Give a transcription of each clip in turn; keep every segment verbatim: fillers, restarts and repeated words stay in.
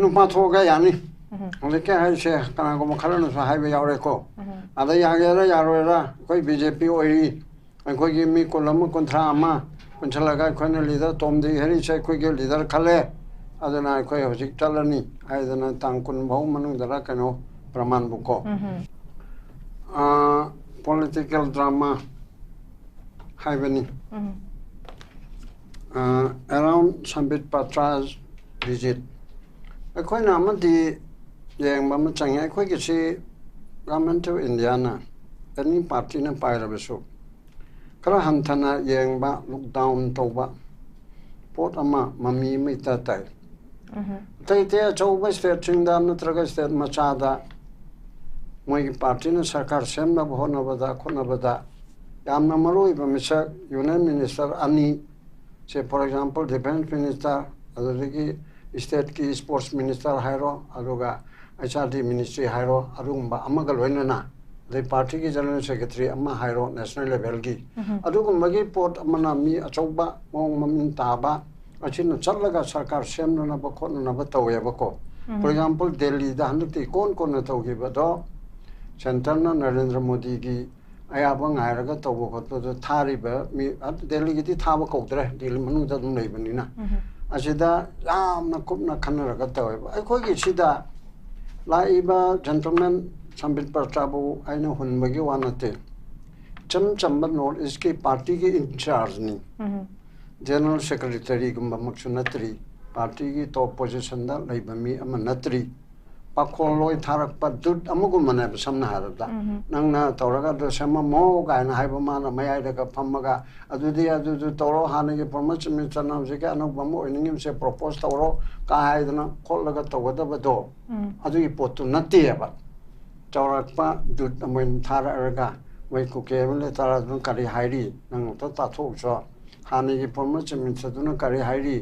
ꯅꯨꯄꯥ ꯊꯣꯛꯑꯒ ꯌꯥꯅꯤ꯫ ꯍꯧꯖꯤꯛꯀꯤ ꯍꯥꯏꯔꯤꯁꯦ ꯀꯅꯥꯒꯨꯝꯕ ꯈꯔꯅꯁꯨ ꯍꯥꯏꯕ ꯌꯥꯎꯔꯦꯀꯣ꯫ ꯑꯗ ꯌꯥꯒꯦꯔꯥ ꯌꯥꯔꯣꯏꯔꯥ, ꯑꯩꯈꯣꯏ ꯕꯤ ꯖꯦ ꯄꯤ ꯑꯣꯏꯔꯤ, ꯑꯩꯈꯣꯏꯒꯤ ꯃꯤ ꯀꯨꯟ ꯑꯃ, ꯀꯨꯟꯊ꯭ꯔꯥ ꯑꯃ ꯄꯨꯟꯁꯤꯜꯂꯒ ꯑꯩꯈꯣꯏꯅ ꯂꯤꯗꯔ ꯇꯣꯝꯗꯤ ꯍꯦꯔꯤꯁꯦ ꯑꯩꯈꯣꯏꯒꯤ ꯂꯤꯗꯔ ꯈꯜꯂꯦ, ꯑꯗꯨꯅ ꯑꯩꯈꯣꯏ ꯍꯧꯖꯤꯛ ꯆꯠꯂꯅꯤ ꯍꯥꯏꯗꯅ ꯇꯥꯡ ꯀꯨꯟ ꯐꯥꯎ ꯃꯅꯨꯡꯗꯔ ꯀꯩꯅꯣ ꯄ꯭ꯔꯃꯥꯟꯕꯨꯀꯣ꯫ ꯄꯣꯂꯤꯇꯤꯀꯦꯜ ꯗ꯭ꯔꯃꯥ ꯍꯥꯏꯕꯅꯤ꯫ ꯑꯦꯔꯥꯎꯟ ꯁꯝꯕꯤꯠ ꯄꯥꯇ꯭ꯔꯥꯁ ꯚꯤꯖꯤꯠ꯫ ꯑꯩꯈꯣꯏꯅ ꯑꯃꯗꯤ ꯌꯦꯡꯕ ꯑꯃ ꯆꯪꯉꯦ꯫ ꯑꯩꯈꯣꯏꯒꯤꯁꯤ ꯒꯚꯔꯟꯃꯦꯟꯠ ꯑꯣꯐ ꯏꯟꯗꯤꯌꯥꯅ ꯑꯦꯅꯤ ꯄꯥꯔꯇꯤꯅ ꯄꯥꯏꯔꯕꯁꯨ ꯈꯔ ꯍꯟꯊꯅ ꯌꯦꯡꯕ, ꯂꯨꯛ ꯗꯥꯎꯟ ꯇꯧꯕ ꯄꯣꯠ ꯑꯃ ꯃꯃꯤ ꯑꯃ ꯏꯇꯥ ꯇꯥꯏ꯫ ꯑꯇꯩ ꯑꯇꯩ ꯑꯆꯧꯕ ꯁ꯭ꯇꯦꯠꯁꯤꯡꯗ ꯅꯠꯇ꯭ꯔꯒ ꯁ꯭ꯇꯦꯠ ꯃꯆꯥꯗ ꯃꯣꯏꯒꯤ ꯄꯥꯔꯇꯤꯅ ꯁꯔꯀꯥꯔ ꯁꯦꯝꯅꯕ ꯍꯣꯠꯅꯕꯗ ꯈꯣꯠꯅꯕꯗ ꯌꯥꯝꯅ ꯃꯔꯨ ꯑꯣꯏꯕ ꯃꯤꯁꯛ ꯌꯨꯅꯤꯌꯟ ꯃꯤꯅꯤꯁꯇꯔ ꯑꯅꯤ ꯁꯦ, for example, ꯗꯤꯐꯦꯟꯁ ꯃꯤꯅꯤꯁꯇꯔ, ꯑꯗꯨꯗꯒꯤ ꯁ꯭ꯇꯦꯠꯀꯤ ꯁ꯭ꯄꯣꯔꯠꯁ ꯃꯤꯅꯤꯁꯇꯔ ꯍꯥꯏꯔꯣ, ꯑꯗꯨꯒ ꯑꯩꯆ ꯑꯥꯔ ꯗꯤ ꯃꯤꯅꯤꯁꯇ꯭ꯔꯤ ꯍꯥꯏꯔꯣ, ꯑꯗꯨꯒꯨꯝꯕ ꯑꯃꯒ ꯂꯣꯏꯅꯅ, ꯑꯗꯩ ꯄꯥꯔꯇꯤꯒꯤ ꯖꯦꯅꯔꯦꯜ ꯁꯦꯀ꯭ꯔꯦꯇꯔꯤ ꯑꯃ ꯍꯥꯏꯔꯣ, ꯅꯦꯁꯅꯦꯜ ꯂꯦꯚꯦꯜꯒꯤ, ꯑꯗꯨꯒꯨꯝꯕꯒꯤ ꯄꯣꯠ ꯑꯃꯅ ꯃꯤ ꯑꯆꯧꯕ ꯃꯑꯣꯡ ꯃꯃꯤꯟ ꯇꯥꯕ ꯑꯁꯤꯅ ꯆꯠꯂꯒ ꯁꯔꯀꯥꯔ ꯁꯦꯝꯅꯅꯕ ꯈꯣꯠꯅꯅꯕ ꯇꯧꯋꯦꯕꯀꯣ꯫ For example, ꯗꯦꯜꯂꯤꯗ ꯍꯟꯗꯛꯇꯤ ꯏꯀꯣꯟ ꯀꯣꯟꯅ ꯇꯧꯈꯤꯕꯗꯣ ꯁꯦꯟꯇꯔꯅ ꯅꯔꯦꯟꯗ꯭ꯔ ꯃꯣꯗꯤꯒꯤ ꯑꯌꯥꯕ ꯉꯥꯏꯔꯒ ꯇꯧꯕ ꯈꯣꯠꯄꯗꯣ ꯊꯥꯔꯤꯕ ꯃꯤ, ꯑꯗꯨ ꯗꯦꯜꯂꯤꯒꯤꯗꯤ ꯊꯥꯕ ꯀꯧꯗ꯭ꯔꯦ, ꯗꯦꯜꯂꯤ ꯃꯅꯨꯡꯗ ꯑꯗꯨꯝ ꯂꯩꯕꯅꯤꯅ꯫ ꯑꯁꯤꯗ ꯌꯥꯝꯅ ꯀꯨꯞꯅ ꯈꯟꯅꯔꯒ ꯇꯧꯋꯦꯕ꯫ ꯑꯩꯈꯣꯏꯒꯤ ꯁꯤꯗ ꯂꯥꯛꯏꯕ ꯖꯦꯟꯇꯜꯃꯦꯟ ꯁꯝꯕꯤꯠ ꯄ꯭ꯔꯇꯥꯞꯕꯨ ꯑꯩꯅ ꯍꯨꯟꯕꯒꯤ ꯋꯥ ꯅꯠꯇꯦ꯫ ꯏꯆꯝ ꯆꯝꯕ ꯅꯣꯔꯠ ꯏꯁꯀꯤ ꯄꯥꯔꯇꯤꯒꯤ ꯏꯟꯆꯥꯔꯖꯅꯤ꯫ ꯖꯦꯅꯔꯦꯜ ꯁꯦꯀ꯭ꯔꯦꯇꯔꯤꯒꯨꯝꯕꯃꯛꯁꯨ ꯅꯠꯇ꯭ꯔꯤ, ꯄꯥꯔꯇꯤꯒꯤ ꯇꯣꯞ ꯄꯣꯖꯤꯁꯟꯗ ꯂꯩꯕ ꯃꯤ ꯑꯃ ꯅꯠꯇ꯭ꯔꯤ꯫ ꯄꯥꯈꯣꯜ ꯂꯣꯏ ꯊꯥꯔꯛꯄ ꯗꯨꯠ ꯑꯃꯒꯨꯝꯕꯅꯦꯕ꯫ ꯁꯝꯅ ꯍꯥꯏꯔꯕꯗ, ꯅꯪꯅ ꯇꯧꯔꯒ ꯑꯗꯨ ꯁꯦꯝꯃꯝꯃꯣ ꯀꯥꯏꯅ ꯍꯥꯏꯕ, ꯃꯥꯅ ꯃꯌꯥꯏꯗꯒ ꯐꯝꯃꯒ ꯑꯗꯨꯗꯤ ꯑꯗꯨꯗꯨ ꯇꯧꯔꯣ, ꯍꯥꯟꯅꯒꯤ ꯐꯣꯔꯃꯔ ꯆꯤꯐ ꯃꯤꯅꯤꯁꯇꯔꯅ ꯍꯧꯖꯤꯛꯀꯤ ꯑꯅꯧꯕ ꯑꯃ ꯑꯣꯏꯅꯤꯡꯉꯤꯕꯁꯦ ꯄ꯭ꯔꯣꯄꯣꯁ ꯇꯧꯔꯣ ꯀꯥꯏ ꯍꯥꯏꯗꯅ ꯈꯣꯠꯂꯒ ꯇꯧꯒꯗꯕꯗꯣ, ꯑꯗꯨꯒꯤ ꯄꯣꯠꯇꯨ ꯅꯠꯇꯦꯕ꯫ ꯆꯥꯎꯔꯥꯛꯄ ꯗꯨꯠ ꯑꯃ ꯑꯣꯏꯅ ꯊꯥꯔꯛꯑꯒ ꯃꯣꯏ ꯀꯨꯀꯤ ꯑꯦꯝ ꯑꯦꯜ ꯑꯦ ꯇꯔꯥꯗꯨꯅ ꯀꯔꯤ ꯍꯥꯏꯔꯤ, ꯅꯪ ꯑꯝꯇ ꯇꯥꯊꯣꯛꯎꯆꯣ꯫ ꯍꯥꯟꯅꯒꯤ ꯐꯣꯔꯃꯔ ꯆꯤꯐ ꯃꯤꯅꯤꯁꯇꯔꯗꯨꯅ ꯀꯔꯤ ꯍꯥꯏꯔꯤ,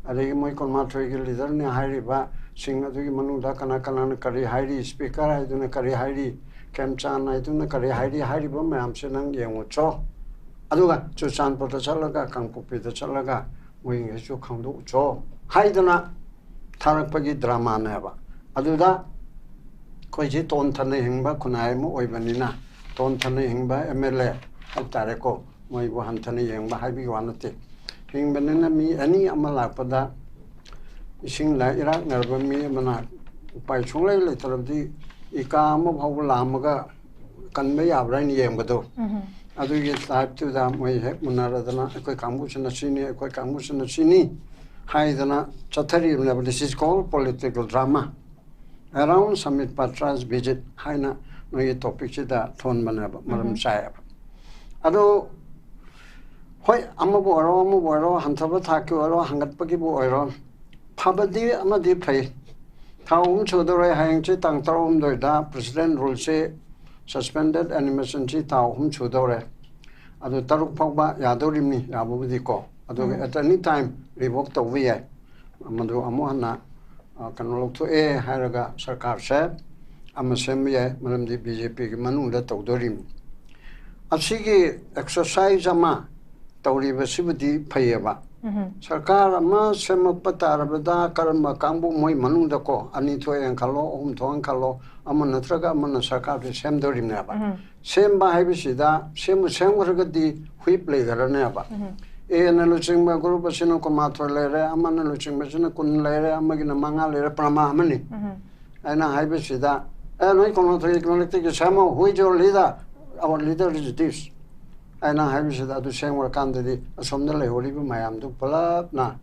ꯑꯗꯒꯤ ꯃꯣꯏ ꯀꯨꯟꯃꯥꯊꯣꯏꯒꯤ ꯂꯤꯗꯔꯅꯤ ꯍꯥꯏꯔꯤꯕꯁꯤꯡ ꯑꯗꯨꯒꯤ ꯃꯅꯨꯡꯗ ꯀꯅꯥ ꯀꯅꯥꯅ ꯀꯔꯤ ꯍꯥꯏꯔꯤ, ꯁ꯭ꯄꯤꯀꯔ ꯍꯥꯏꯗꯨꯅ ꯀꯔꯤ ꯍꯥꯏꯔꯤ, ꯈꯦꯝꯆꯥꯟ ꯍꯥꯏꯗꯨꯅ ꯀꯔꯤ ꯍꯥꯏꯔꯤ, ꯍꯥꯏꯔꯤꯕ ꯃꯌꯥꯝꯁꯦ ꯅꯪ ꯌꯦꯡꯉꯨꯆꯣ꯫ ꯑꯗꯨꯒ ꯆꯨꯔꯆꯥꯟꯄꯨꯔꯗ ꯆꯠꯂꯒ, ꯀꯥꯡꯄꯣꯛꯄꯤꯗ ꯆꯠꯂꯒ ꯃꯣꯏꯒꯩꯁꯨ ꯈꯪꯗꯣꯛꯎꯆꯣ ꯍꯥꯏꯗꯅ ꯊꯥꯔꯛꯄꯒꯤ ꯗ꯭ꯔꯃꯥꯅꯦꯕ꯫ ꯑꯗꯨꯗ ꯑꯩꯈꯣꯏꯁꯤ ꯇꯣꯟꯊꯅ ꯍꯤꯡꯕ ꯈꯨꯟꯅꯥꯏ ꯑꯃ ꯑꯣꯏꯕꯅꯤꯅ, ꯇꯣꯟꯊꯅ ꯍꯤꯡꯕ ꯑꯦꯝ ꯑꯦꯜ ꯑꯦ ꯍꯥꯏꯕ ꯇꯥꯔꯦꯀꯣ, ꯃꯣꯏꯕꯨ ꯍꯟꯊꯅ ꯌꯦꯡꯕ ꯍꯥꯏꯕꯒꯤ ꯋꯥ ꯅꯠꯇꯦ꯫ ꯍꯤꯡꯕꯅꯤꯅ ꯃꯤ ꯑꯅꯤ ꯑꯃ ꯂꯥꯛꯄꯗ ꯏꯁꯤꯡꯗ ꯏꯔꯥꯛꯅꯔꯕ ꯃꯤ ꯑꯃꯅ ꯎꯄꯥꯏ ꯁꯨꯡꯂꯩ ꯂꯩꯇ꯭ꯔꯕꯗꯤ ꯏꯀꯥ ꯑꯃ ꯐꯥꯎꯕ ꯂꯥꯝꯃꯒ ꯀꯟꯕ ꯌꯥꯕ꯭ꯔꯥ ꯍꯥꯏꯅ ꯌꯦꯡꯕꯗꯣ, ꯑꯗꯨꯒꯤ ꯇꯥꯏꯞꯇꯨꯗ ꯃꯣꯏ ꯍꯦꯛ ꯃꯨꯟꯅꯔꯗꯅ ꯑꯩꯈꯣꯏ ꯀꯥꯡꯕꯨꯁꯤꯅ ꯁꯤꯅꯤ, ꯑꯩꯈꯣꯏ ꯀꯥꯡꯕꯨꯁꯤꯅ ꯁꯤꯅꯤ ꯍꯥꯏꯗꯅ ꯆꯠꯊꯔꯤꯕꯅꯦꯕ꯫ This is called political drama around Sambit Patra's visit ꯍꯥꯏꯅ ꯅꯣꯏꯒꯤ ꯇꯣꯄꯤꯛꯁꯤꯗ ꯊꯣꯟꯕꯅꯦꯕ, ꯃꯔꯝ ꯆꯥꯏꯌꯦꯕ꯫ ꯑꯗꯣ ꯍꯣꯏ, ꯑꯃꯕꯨ ꯑꯣꯏꯔꯣ, ꯑꯃꯕꯨ ꯑꯣꯏꯔꯣ, ꯍꯟꯊꯕ ꯊꯥꯛꯀꯤ ꯑꯣꯏꯔꯣ, ꯍꯪꯒꯠꯄꯒꯤꯕꯨ ꯑꯣꯏꯔꯣ, ꯐꯕꯗꯤ ꯑꯃꯗꯤ ꯐꯩ꯫ ꯊꯥ ꯑꯍꯨꯝ ꯁꯨꯗꯧꯔꯦ, ꯍꯌꯦꯡꯁꯦ ꯇꯥꯡ ꯇꯔꯥꯍꯨꯝꯗꯣꯏꯗ president ruleꯁꯦ, suspended animationꯁꯤ ꯊꯥ ꯑꯍꯨꯝ ꯁꯨꯗꯧꯔꯦ꯫ ꯑꯗꯨ ꯇꯔꯨꯛ ꯐꯥꯎꯕ ꯌꯥꯗꯧꯔꯤꯕꯅꯤ, ꯌꯥꯕꯕꯨꯗꯤꯀꯣ꯫ ꯑꯗꯨꯒ at any time revoke ꯇꯧꯕ ꯌꯥꯏ꯫ ꯃꯗꯨ ꯑꯃꯨꯛ ꯍꯟꯅ, ꯑ, ꯀꯩꯅꯣ ꯂꯧꯊꯣꯛꯑꯦ ꯍꯥꯏꯔꯒ ꯁꯔꯀꯥꯔꯁꯦ ꯑꯃ ꯁꯦꯝꯕ ꯌꯥꯏ, ꯃꯔꯝꯗꯤ ꯕꯤ ꯖꯦ ꯄꯤꯒꯤ ꯃꯅꯨꯡꯗ ꯇꯧꯗꯣꯔꯤꯕꯅꯤ꯫ ꯑꯁꯤꯒꯤ exercise ꯑꯃ ꯇꯧꯔꯤꯕꯁꯤꯕꯨꯗꯤ ꯐꯩꯌꯦꯕ꯫ ꯁꯔꯀꯥꯔ ꯑꯃ ꯁꯦꯝꯃꯛꯄ ꯇꯥꯔꯕꯗ ꯀꯔꯝꯕ ꯀꯥꯡꯕꯨ, ꯃꯣꯏ ꯃꯅꯨꯡꯗꯀꯣ, ꯑꯅꯤ ꯊꯣꯛꯑꯦꯅ ꯈꯜꯂꯣ, ꯑꯍꯨꯝ ꯊꯣꯛꯑꯦꯅ ꯈꯜꯂꯣ, ꯑꯃ ꯅꯠꯇ꯭ꯔꯒ ꯑꯃꯅ ꯁꯔꯀꯥꯔꯁꯦ ꯁꯦꯝꯗꯣꯔꯤꯕꯅꯦꯕ꯫ ꯁꯦꯝꯕ ꯍꯥꯏꯕꯁꯤꯗ ꯁꯦꯝꯕꯨ ꯁꯦꯝꯈ꯭ꯔꯒꯗꯤ whip ꯂꯩꯈ꯭ꯔꯅꯦꯕ꯫ ꯑꯦꯅ ꯂꯨꯆꯤꯡꯕ group ꯑꯁꯤꯅ ꯀꯨꯟꯃꯥꯊꯣꯏ ꯂꯩꯔꯦ, ꯑꯃꯅ ꯂꯨꯆꯤꯡꯕꯁꯤꯅ ꯀꯨꯟ ꯂꯩꯔꯦ, ꯑꯃꯒꯤꯅ ꯃꯉꯥ ꯂꯩꯔꯦ, ꯄ꯭ꯔꯃꯥ ꯑꯃꯅꯤ꯫ ꯑꯩꯅ ꯍꯥꯏꯕꯁꯤꯗ, "ꯑꯦ, ꯅꯣꯏ ꯀꯨꯟꯃꯥꯊꯣꯏ ꯃꯔꯛꯇꯒꯤ ꯁꯦꯝꯃꯣ, who is your leader? Our leader is this." ꯑꯩꯅ ꯍꯥꯏꯕꯁꯤꯗ ꯑꯗꯨ ꯁꯦꯝꯈ꯭ꯔꯀꯥꯟꯗꯗꯤ ꯑꯁꯣꯝꯗ ꯂꯩꯍꯧꯔꯤꯕ ꯃꯌꯥꯝꯗꯨ ꯄꯨꯂꯞꯅ,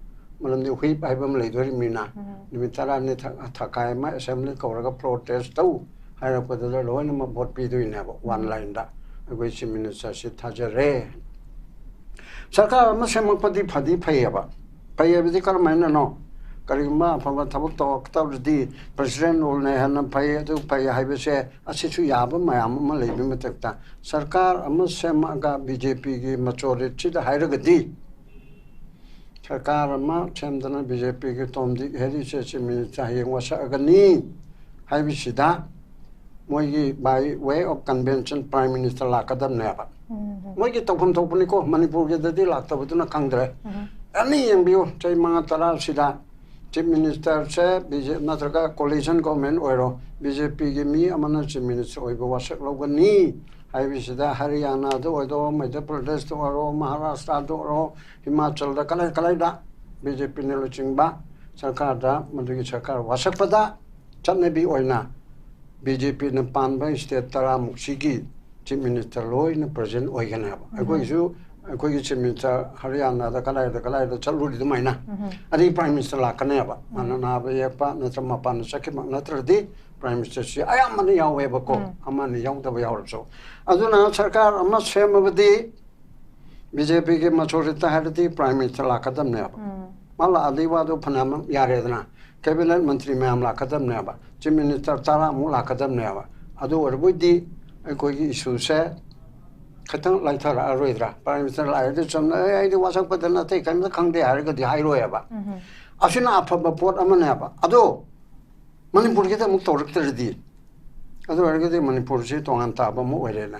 ꯃꯔꯝꯗꯤ whip ꯍꯥꯏꯕ ꯑꯃ ꯂꯩꯗꯣꯔꯤꯕꯅꯤꯅ, ꯅꯨꯃꯤꯠ ꯇꯔꯥꯅꯤ ꯊ-, ꯊꯈꯥꯏ ꯑꯃ assembly ꯀꯧꯔꯒ protest ꯇꯧ ꯍꯥꯏꯔꯛꯄꯗꯨꯗ ꯂꯣꯏꯅꯃꯛ vote ꯄꯤꯗꯣꯏꯅꯦꯕ, one lineꯗ꯫ ꯑꯩꯈꯣꯏ chief ministerꯁꯤ ꯊꯥꯖꯔꯦ꯫ ꯁꯔꯀꯥꯔ ꯑꯃ ꯁꯦꯝꯃꯛꯄꯗꯤ ꯐꯗꯤ ꯐꯩꯌꯦꯕ꯫ ꯐꯩ ꯍꯥꯏꯕꯗꯤ ꯀꯔꯝꯍꯥꯏꯅꯅꯣ? ꯀꯔꯤꯒꯨꯝꯕ ꯑꯐꯕ ꯊꯕꯛ ꯇꯧꯔꯛꯇꯧꯔꯗꯤ president ruleꯅ ꯍꯦꯟꯅ ꯐꯩ, ꯑꯗꯨ ꯐꯩ ꯍꯥꯏꯕꯁꯦ, ꯑꯁꯤꯁꯨ ꯌꯥꯕ ꯃꯌꯥꯝ ꯑꯃ ꯂꯩꯕꯒꯤ ꯃꯊꯛꯇ, ꯁꯔꯀꯥꯔ ꯑꯃ ꯁꯦꯝꯃꯛꯑꯒ ꯕꯤ ꯖꯦ ꯄꯤꯒꯤ majoritysꯗ ꯍꯥꯏꯔꯒꯗꯤ, ꯁꯔꯀꯥꯔ ꯑꯃ ꯁꯦꯝꯗꯅ ꯕꯤ ꯖꯦ ꯄꯤꯒꯤ ꯇꯣꯝ ꯗꯤꯛ ꯍꯦꯔꯤꯁꯦ chief minister ꯍꯌꯦꯡ ꯋꯥꯁꯛꯑꯒꯅꯤ ꯍꯥꯏꯕꯁꯤꯗ, ꯃꯣꯏꯒꯤ by way of convention prime minister ꯂꯥꯛꯀꯗꯕꯅꯦꯕ꯫ ꯃꯣꯏꯒꯤ ꯇꯧꯐꯝ ꯊꯣꯛꯄꯅꯤꯀꯣ, ꯃꯅꯤꯄꯨꯔꯒꯤꯗꯗꯤ ꯂꯥꯛꯇꯕꯗꯨꯅ ꯈꯪꯗ꯭ꯔꯦ꯫ ꯑꯦꯅꯤ ꯌꯦꯡꯕꯤꯌꯨ, ꯆꯍꯤ ꯃꯉꯥ ꯇꯔꯥꯁꯤꯗ ꯆꯤꯐ ꯃꯤꯅꯤꯁꯇꯔꯁꯦ ꯕꯤ ꯖꯦ ꯅꯠꯇ꯭ꯔꯒ ꯀꯣꯂꯤꯁꯟ ꯒꯣꯚꯔꯟꯃꯦꯟ ꯑꯣꯏꯔꯣ, ꯕꯤ ꯖꯦ ꯄꯤꯒꯤ ꯃꯤ ꯑꯃꯅ ꯆꯤꯐ ꯃꯤꯅꯤꯁꯇꯔ ꯑꯣꯏꯕ ꯋꯥꯁꯛ ꯂꯧꯒꯅꯤ ꯍꯥꯏꯕꯁꯤꯗ ꯍꯔꯤꯌꯥꯅꯥꯗ ꯑꯣꯏꯔꯣ, ꯃꯙ꯭ꯌ ꯄ꯭ꯔꯗꯦꯁꯇ ꯑꯣꯏꯔꯣ, ꯃꯍꯥꯔꯥꯁꯇ꯭ꯔꯗ ꯑꯣꯏꯔꯣ, ꯍꯤꯃꯥꯆꯜꯗ ꯀꯗꯥꯏ ꯀꯗꯥꯏꯗ ꯕꯤ ꯖꯦ ꯄꯤꯅ ꯂꯨꯆꯤꯡꯕ ꯁꯔꯀꯥꯔꯗ, ꯃꯗꯨꯒꯤ ꯁꯔꯀꯥꯔ ꯋꯥꯁꯛꯄꯗ ꯆꯠꯅꯕꯤ ꯑꯣꯏꯅ ꯕꯤ ꯖꯦ ꯄꯤꯅ ꯄꯥꯟꯕ ꯁ꯭ꯇꯦꯠ ꯇꯔꯥꯃꯨꯛꯁꯤꯒꯤ ꯆꯤꯐ ꯃꯤꯅꯤꯁꯇꯔ ꯂꯣꯏꯅ ꯄ꯭ꯔꯖꯦꯟ ꯑꯣꯏꯒꯅꯦꯕ꯫ ꯑꯩꯈꯣꯏꯒꯤꯁꯨ, ꯑꯩꯈꯣꯏꯒꯤ ꯆꯤꯐ ꯃꯤꯅꯤꯁꯇꯔ ꯍꯔꯤꯌꯥꯅꯥꯗ ꯀꯗꯥꯏꯗ ꯀꯗꯥꯏꯗ ꯆꯠꯂꯨꯔꯤ ꯑꯗꯨꯃꯥꯏꯅ, ꯑꯗꯒꯤ ꯄ꯭ꯔꯥꯏꯝ ꯃꯤꯅꯤꯁꯇꯔ ꯂꯥꯛꯀꯅꯦꯕ꯫ ꯃꯥꯅ ꯅꯥꯕ ꯌꯦꯛꯄ ꯅꯠꯇ꯭ꯔ ꯃꯄꯥꯟꯗ ꯆꯠꯈꯤꯕ ꯅꯠꯇ꯭ꯔꯗꯤ ꯄ꯭ꯔꯥꯏꯝ ꯃꯤꯅꯤꯁꯇꯔꯁꯤ ꯑꯌꯥꯝꯕꯅ ꯌꯥꯎꯋꯦꯕꯀꯣ, ꯑꯃ ꯑꯅꯤ ꯌꯥꯎꯗꯕ ꯌꯥꯎꯔꯁꯨ꯫ ꯑꯗꯨꯅ ꯁꯔꯀꯥꯔ ꯑꯃ ꯁꯦꯝꯃꯕꯗꯤ ꯕꯤ ꯖꯦ ꯄꯤꯒꯤ ꯃꯦꯖꯣꯔꯤꯇꯤ ꯍꯥꯏꯔꯗꯤ ꯄ꯭ꯔꯥꯏꯝ ꯃꯤꯅꯤꯁꯇꯔ ꯂꯥꯛꯀꯗꯕꯅꯦꯕ꯫ ꯃꯥ ꯂꯥꯛꯑꯗꯤ ꯋꯥꯗꯣ ꯐꯅꯌꯥꯝ ꯌꯥꯔꯦꯗꯅ, ꯀꯦꯕꯤꯅꯦꯠ ꯃꯟꯇ꯭ꯔꯤ ꯃꯌꯥꯝ ꯂꯥꯛꯀꯗꯕꯅꯦꯕ, ꯆꯤꯐ ꯃꯤꯅꯤꯁꯇꯔ ꯇꯔꯥꯃꯨꯛ ꯂꯥꯛꯀꯗꯕꯅꯦꯕ꯫ ꯑꯗꯨ ꯑꯣꯏꯔꯕꯣꯏꯗꯤ ꯑꯩꯈꯣꯏꯒꯤ ꯏꯁꯨꯁꯦ ꯈꯤꯇꯪ ꯂꯥꯏꯊꯔꯛꯑꯔꯣꯏꯗ꯭ꯔꯥ? ꯄ꯭ꯔꯥꯏꯝ ꯃꯤꯅꯤꯁꯇꯔ ꯂꯥꯛꯑꯗꯤ ꯆꯨꯝꯅ, "ꯑꯦ, ꯑꯩꯗꯤ ꯋꯥꯁꯛꯄꯗ ꯅꯠꯇꯦ, ꯀꯔꯤꯝꯇ ꯈꯪꯗꯦ" ꯍꯥꯏꯔꯒꯗꯤ ꯍꯥꯏꯔꯣꯏꯕ꯫ ꯑꯁꯤꯅ ꯑꯐꯕ ꯄꯣꯠ ꯑꯃꯅꯦꯕ꯫ ꯑꯗꯣ ꯃꯅꯤꯄꯨꯔꯒꯤꯗ ꯑꯃꯨꯛ ꯇꯧꯔꯛꯇ꯭ꯔꯗꯤ, ꯑꯗꯨ ꯑꯣꯏꯔꯒꯗꯤ ꯃꯅꯤꯄꯨꯔꯁꯤ ꯇꯣꯉꯥꯟ ꯇꯥꯕ ꯑꯃ ꯑꯣꯏꯔꯦꯅꯦ꯫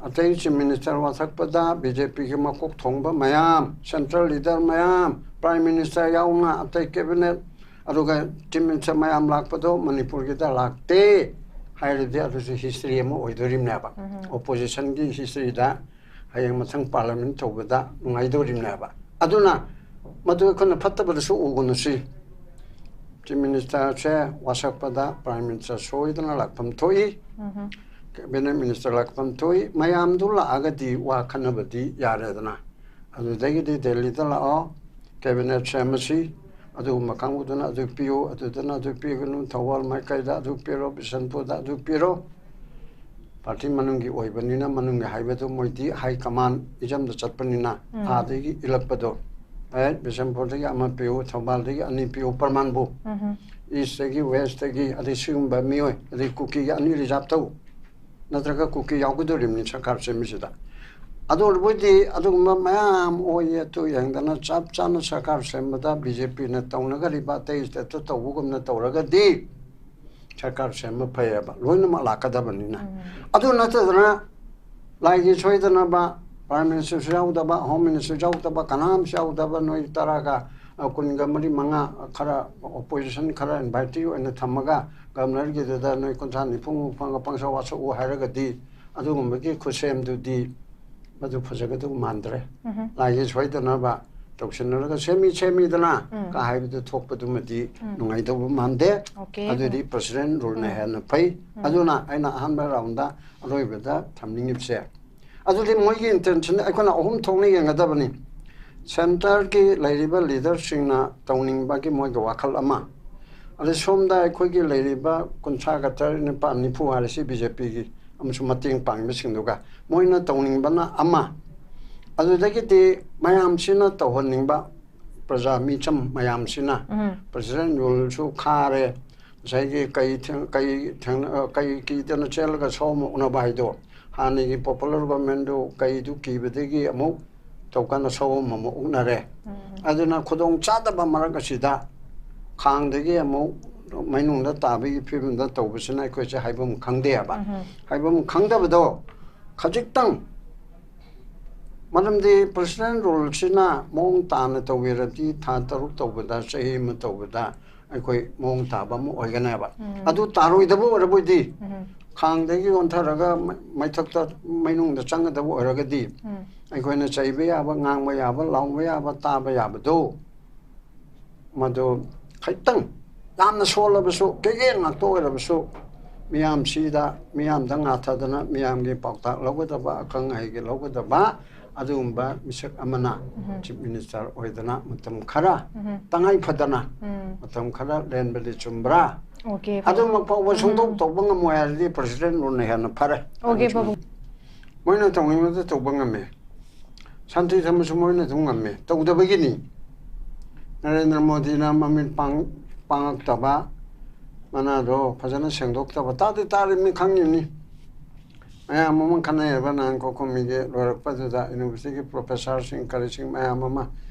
ꯑꯇꯩ ꯆꯤꯐ ꯃꯤꯅꯤꯁꯇꯔ ꯋꯥꯁꯛꯄꯗ ꯕꯤ ꯖꯦ ꯄꯤꯒꯤ ꯃꯀꯣꯛ ꯊꯣꯡꯕ ꯃꯌꯥꯝ, ꯁꯦꯟꯇ꯭ꯔꯦꯜ ꯂꯤꯗꯔ ꯃꯌꯥꯝ, ꯄ꯭ꯔꯥꯏꯝ ꯃꯤꯅꯤꯁꯇꯔ ꯌꯥꯎꯅ ꯑꯇꯩ ꯀꯦꯕꯤꯅꯦꯠ, ꯑꯗꯨꯒ ꯆꯤꯐ ꯃꯤꯅꯤꯁꯇꯔ ꯃꯌꯥꯝ ꯂꯥꯛꯄꯗꯣ ꯃꯅꯤꯄꯨꯔꯒꯤꯗ ꯂꯥꯛꯇꯦ ꯍꯥꯏꯔꯗꯤ ꯑꯗꯨꯁꯨ ꯍꯤꯁꯇ꯭ꯔꯤ ꯑꯃ ꯑꯣꯏꯗꯣꯔꯤꯕꯅꯦꯕ꯫ ꯑꯣꯄꯣꯖꯤꯁꯟꯒꯤ ꯍꯤꯁꯇ꯭ꯔꯤꯗ ꯍꯌꯦꯡ ꯃꯊꯪ ꯄꯥꯔꯂꯤꯌꯥꯃꯦꯟ ꯇꯧꯕꯗ ꯅꯨꯡꯉꯥꯏꯗꯧꯔꯤꯕꯅꯦꯕ꯫ ꯑꯗꯨꯅ ꯃꯗꯨ ꯑꯩꯈꯣꯏꯅ ꯐꯠꯇꯕꯗꯁꯨ ꯎꯒꯅꯨꯁꯤ꯫ ꯆꯤꯐ ꯃꯤꯅꯤꯁꯇꯔꯁꯦ ꯋꯥꯁꯛꯄꯗ ꯄ꯭ꯔꯥꯏꯝ ꯃꯤꯅꯤꯁꯇꯔ ꯁꯣꯏꯗꯅ ꯂꯥꯛꯐꯝ ꯊꯣꯛꯏ, ꯀꯦꯕꯤꯅꯦꯠ ꯃꯤꯅꯤꯁꯇꯔ ꯂꯥꯛꯐꯝ ꯊꯣꯛꯏ꯫ ꯃꯌꯥꯝꯗꯨ ꯂꯥꯛꯑꯒꯗꯤ ꯋꯥ ꯈꯟꯅꯕꯗꯤ ꯌꯥꯔꯦꯗꯅ꯫ ꯑꯗꯨꯗꯒꯤꯗꯤ ꯗꯦꯜꯂꯤꯗ ꯂꯥꯛꯑꯣ, ꯀꯦꯕꯤꯅꯦꯠ ꯁꯦꯝꯃꯁꯤ, ꯑꯗꯨꯒꯨꯝꯕ ꯀꯥꯡꯕꯨꯗꯨꯅ ꯑꯗꯨ ꯄꯤꯌꯨ, ꯑꯗꯨꯗꯨꯅ ꯑꯗꯨ ꯄꯤꯒꯅꯨ, ꯊꯧꯕꯥꯜ ꯃꯥꯏꯀꯩꯗ ꯑꯗꯨ ꯄꯤꯔꯣ, ꯕꯤꯁꯦꯟꯄꯨꯔꯗ ꯑꯗꯨ ꯄꯤꯔꯣ꯫ ꯄꯥꯔꯇꯤ ꯃꯅꯨꯡꯒꯤ ꯑꯣꯏꯕꯅꯤꯅ, ꯃꯅꯨꯡꯒꯤ ꯍꯥꯏꯕꯗꯨ ꯃꯣꯏꯗꯤ ꯍꯥꯏ ꯀꯃꯥꯟ ꯏꯖꯝꯗ ꯆꯠꯄꯅꯤꯅ, ꯑꯥꯗꯒꯤ ꯏꯜꯂꯛꯄꯗꯣ, ꯑꯦ, ꯕꯤꯁꯦꯝꯄꯨꯔꯗꯒꯤ ꯑꯃ ꯄꯤꯌꯨ, ꯊꯧꯕꯥꯜꯗꯒꯤ ꯑꯅꯤ ꯄꯤꯌꯨ, ꯄ꯭ꯔꯃꯥꯟꯕꯨ, ꯏꯁꯇꯒꯤ, ꯋꯦꯁꯇꯒꯤ, ꯑꯗꯩ ꯁꯤꯒꯨꯝꯕ ꯃꯤꯑꯣꯏ, ꯑꯗꯩ ꯀꯨꯀꯤꯒꯤ ꯑꯅꯤ ꯔꯤꯖꯥꯕ ꯇꯧ, ꯅꯠꯇ꯭ꯔꯒ ꯀꯨꯀꯤ ꯌꯥꯎꯒꯗꯧꯔꯤꯕꯅꯤ ꯁꯔꯀꯥꯔ ꯁꯦꯝꯕꯁꯤꯗ꯫ ꯑꯗꯨ ꯑꯣꯏꯔꯕꯣꯏꯗꯤ ꯑꯗꯨꯒꯨꯝꯕ ꯃꯌꯥꯝ ꯑꯣꯏ ꯑꯗꯨ ꯌꯦꯡꯗꯅ ꯆꯞ ꯆꯥꯅ ꯁꯔꯀꯥꯔ ꯁꯦꯝꯕꯗ ꯕꯤ ꯖꯦ ꯄꯤꯅ ꯇꯧꯅꯒꯔꯤꯕ ꯑꯇꯩ ꯁ꯭ꯇꯦꯠꯇ ꯇꯧꯕꯒꯨꯝꯅ ꯇꯧꯔꯒꯗꯤ ꯁꯔꯀꯥꯔ ꯁꯦꯝꯕ ꯐꯩꯌꯦꯕ, ꯂꯣꯏꯅꯃꯛ ꯂꯥꯛꯀꯗꯕꯅꯤꯅ꯫ ꯑꯗꯨ ꯅꯠꯇꯗꯅ ꯂꯥꯏꯒꯤ ꯁꯣꯏꯗꯅꯕ, ꯄ꯭ꯔꯥꯏꯝ ꯃꯤꯅꯤꯁꯇꯔꯁꯨ ꯌꯥꯎꯗꯕ, ꯍꯣꯝ ꯃꯤꯅꯤꯁꯇꯔꯁꯨ ꯌꯥꯎꯗꯕ, ꯀꯅꯥꯝꯁꯨ ꯌꯥꯎꯗꯕ, ꯅꯣꯏ ꯇꯔꯥꯒ ꯑ, ꯀꯨꯟꯒ ꯃꯔꯤ ꯃꯉꯥ ꯈꯔ ꯑꯣꯄꯣꯖꯤꯁꯟ ꯈꯔ ꯏꯟꯚꯥꯏꯇꯤ ꯑꯣꯏꯅ ꯊꯝꯃꯒ ꯒꯕꯔꯅꯔꯒꯤꯗꯨꯗ ꯅꯣꯏ ꯀꯨꯟꯊ꯭ꯔꯥ ꯅꯤꯐꯨ ꯃꯨꯛ ꯐꯪꯉ ꯄꯪꯁꯥ ꯋꯥꯁꯛꯎ ꯍꯥꯏꯔꯒꯗꯤ ꯑꯗꯨꯒꯨꯝꯕꯒꯤ ꯈꯨꯠꯁꯦꯝꯗꯨꯗꯤ ꯃꯗꯨ ꯐꯖꯒꯗꯧ ꯃꯥꯟꯗ꯭ꯔꯦ꯫ ꯎꯝꯍꯨꯝ꯫ ꯂꯥꯏꯒꯤ ꯁꯣꯏꯗꯅꯕ ꯇꯧꯁꯤꯟꯅꯔꯒ ꯁꯦꯝꯃꯤ ꯁꯦꯝꯃꯤꯗꯅ ꯎꯝ꯫ ꯀ ꯍꯥꯏꯕꯗꯨ ꯊꯣꯛꯄꯗꯨꯃꯗꯤ ꯎꯝ꯫ ꯅꯨꯡꯉꯥꯏꯗꯧꯕ ꯃꯥꯟꯗꯦ꯫ ꯑꯣꯀꯦ꯫ ꯑꯗꯨꯗꯤ ꯄ꯭ꯔꯁꯤꯗꯦꯟ ꯔꯨꯜꯅ ꯎꯝ꯫ ꯍꯦꯟꯅ ꯐꯩ꯫ ꯎꯝ꯫ ꯑꯗꯨꯅ ꯑꯩꯅ ꯑꯍꯥꯟꯕ ꯔꯥꯎꯟꯗ ꯑꯔꯣꯏꯕꯗ ꯊꯝꯅꯤꯡꯉꯤꯕꯁꯦ, ꯑꯗꯨꯗꯤ ꯃꯣꯏꯒꯤ ꯏꯟꯇꯦꯟꯁꯟ ꯑꯩꯈꯣꯏꯅ ꯑꯍꯨꯝ ꯊꯣꯛꯅ ꯌꯦꯡꯒꯗꯕꯅꯤ꯫ ꯁꯦꯟꯇꯔꯒꯤ ꯂꯩꯔꯤꯕ ꯂꯤꯗꯔꯁꯤꯡꯅ ꯇꯧꯅꯤꯡꯕꯒꯤ ꯃꯣꯏꯒꯤ ꯋꯥꯈꯜ ꯑꯃ, ꯑꯗꯩ ꯁꯣꯝꯗ ꯑꯩꯈꯣꯏꯒꯤ ꯂꯩꯔꯤꯕ ꯀꯨꯟꯊ꯭ꯔꯥꯒ ꯇꯔꯦꯠ, ꯅꯤꯄꯥꯜ, ꯅꯤꯐꯨ ꯍꯥꯏꯔꯁꯤ ꯕꯤ ꯖꯦ ꯄꯤꯒꯤ ꯑꯃꯁꯨꯡ ꯃꯇꯦꯡ ꯄꯥꯡꯕꯁꯤꯡꯗꯨꯒ ꯃꯣꯏꯅ ꯇꯧꯅꯤꯡꯕꯅ ꯑꯃ, ꯑꯗꯨꯗꯒꯤꯗꯤ ꯃꯌꯥꯝꯁꯤꯅ ꯇꯧꯍꯟꯅꯤꯡꯕ ꯄ꯭ꯔꯖꯥ ꯃꯤꯆꯝ ꯃꯌꯥꯝꯁꯤꯅ ꯎꯝ꯫ ꯄ꯭ꯔꯁꯤꯗꯦꯟ ꯔꯨꯜꯁꯨ ꯈꯥꯔꯦ, ꯉꯁꯥꯏꯒꯤ ꯀꯩ ꯊꯦꯡ-, ꯀꯩ ꯊꯦꯡꯅ-, ꯑ, ꯀꯩ ꯀꯤꯗꯅ ꯆꯦꯜꯂꯒ ꯁꯑꯣꯝ ꯎꯅꯕ ꯍꯥꯏꯗꯣ, ꯍꯥꯟꯅꯒꯤ ꯄꯣꯄꯨꯂꯔ ꯒꯣꯔꯃꯦꯟꯗꯨ ꯀꯩꯗꯨ ꯀꯤꯕꯗꯒꯤ ꯑꯃꯨꯛ ꯇꯧꯀꯥꯟꯗ ꯁꯑꯣꯝ ꯑꯃ ꯎꯛꯅꯔꯦ꯫ ꯎꯝ꯫ ꯑꯗꯨꯅ ꯈꯨꯗꯣꯡ ꯆꯥꯗꯕ ꯃꯔꯛ ꯑꯁꯤꯗ ꯈꯥꯡꯗꯒꯤ ꯑꯃꯨꯛ ꯃꯩꯅꯨꯡꯗ ꯇꯥꯕꯒꯤ ꯐꯤꯕꯝꯗ ꯇꯧꯕꯁꯤꯅ ꯑꯩꯈꯣꯏꯁꯦ ꯍꯥꯏꯐꯝ ꯈꯪꯗꯦ ꯍꯥꯏꯕ꯫ ꯎꯝ꯫ ꯍꯥꯏꯐꯝ ꯈꯪꯗꯕꯗꯣ ꯈꯖꯤꯛꯇꯪ ꯃꯔꯝꯗꯤ ꯄ꯭ꯔꯁꯤꯗꯦꯟ ꯔꯨꯜꯁꯤꯅ ꯃꯑꯣꯡ ꯇꯥꯅ ꯇꯧꯕꯤꯔꯗꯤ ꯊꯥ ꯇꯔꯨꯛ ꯇꯧꯕꯗ, ꯆꯍꯤ ꯑꯃ ꯇꯧꯕꯗ ꯑꯩꯈꯣꯏ ꯃꯑꯣꯡ ꯇꯥꯕ ꯑꯃ ꯑꯣꯏꯒꯅꯦꯕ꯫ ꯎꯝ꯫ ꯑꯗꯨ ꯇꯥꯔꯣꯏꯗꯕ ꯑꯣꯏꯔꯕꯣꯏꯗꯤ, ꯎꯝ꯫ ꯈꯥꯡꯗꯒꯤ ꯑꯣꯟꯊꯔꯒ ꯃꯩ-, ꯃꯩꯊꯛꯇ, ꯃꯩꯅꯨꯡꯗ ꯆꯪꯒꯗꯕ ꯑꯣꯏꯔꯒꯗꯤ ꯎꯝ꯫ ꯑꯩꯈꯣꯏꯅ ꯆꯩꯕ ꯌꯥꯕ, ꯉꯥꯡꯕ ꯌꯥꯕ, ꯂꯥꯎꯕ ꯌꯥꯕ, ꯇꯥꯕ ꯌꯥꯕꯗꯣ ꯃꯗꯨ ꯈꯤꯇꯪ ꯌꯥꯝꯅ ꯁꯣꯜꯂꯕꯁꯨ, ꯀꯦꯒꯦ ꯉꯥꯛꯇ ꯑꯣꯏꯔꯕꯁꯨ, ꯃꯤꯌꯥꯝꯁꯤꯗ, ꯃꯤꯌꯥꯝꯗ ꯉꯥꯊꯗꯅ ꯃꯤꯌꯥꯝꯒꯤ ꯄꯥꯎꯇꯥꯛ ꯂꯧꯒꯗꯕ, ꯑꯈꯪ ꯑꯍꯩꯒꯤ ꯂꯧꯒꯗꯕ ꯑꯗꯨꯒꯨꯝꯕ ꯃꯤꯁꯛ ꯑꯃꯅ ꯎꯝ꯫ ꯆꯤꯐ ꯃꯤꯅꯤꯁꯇꯔ ꯑꯣꯏꯗꯅ ꯃꯇꯝ ꯈꯔ ꯎꯝ꯫ ꯇꯉꯥꯏ ꯐꯗꯅ ꯎꯝ꯫ ꯃꯇꯝ ꯈꯔ ꯂꯦꯟꯕꯗꯤ ꯆꯨꯝꯕ꯭ꯔꯥ? ꯑꯣꯀꯦ, ꯐꯔꯦ꯫ ꯑꯗꯨꯃꯛ ꯐꯥꯎꯕ ꯎꯝ꯫ ꯁꯨꯡꯇꯧ ꯇꯧꯕ ꯉꯝꯃꯣꯏ ꯍꯥꯏꯔꯗꯤ ꯄ꯭ꯔꯁꯤꯗꯦꯟ ꯔꯨꯜꯅ ꯍꯦꯟꯅ ꯐꯔꯦ꯫ ꯑꯣꯀꯦ, ꯑꯗꯨ ꯆꯨꯝꯃꯤ꯫ ꯄꯥꯕꯨꯡ꯫ ꯃꯣꯏꯅ ꯇꯧꯅꯤꯡꯕꯗ ꯇꯧꯕ ꯉꯝꯃꯦ꯫ ꯁꯥꯟꯇꯤ ꯊꯝꯕꯁꯨ ꯃꯣꯏꯅ ꯑꯗꯨꯝ ꯉꯝꯃꯦ꯫ ꯇꯧꯗꯕꯒꯤꯅꯤ꯫ ꯅꯔꯦꯟꯗ꯭ꯔ ꯃꯣꯗꯤꯅ ꯃꯃꯤꯠ ꯄꯥꯡ-, ꯄꯥꯡꯉꯛꯇꯕ, ꯃꯅꯥꯗꯣ ꯐꯖꯅ ꯁꯦꯡꯗꯣꯛꯇꯕ꯫ ꯇꯥꯗꯤ ꯇꯥꯔꯤꯕꯅꯤ, ꯈꯪꯉꯤꯕꯅꯤ꯫ ꯃꯌꯥꯝ ꯑꯃ ꯈꯟꯅꯩꯑꯕ ꯅꯍꯥꯟ ꯈꯣꯈꯣꯃꯤꯒꯤ ꯂꯣꯏꯔꯛꯄꯗꯨꯗ ꯌꯨꯅꯤꯚꯔꯁꯤꯇꯤꯒꯤ ꯄ꯭ꯔꯣꯐꯦꯁꯔꯁꯤꯡ ꯀꯔꯤꯁꯤꯡ ꯃꯌꯥꯝ ꯑꯃ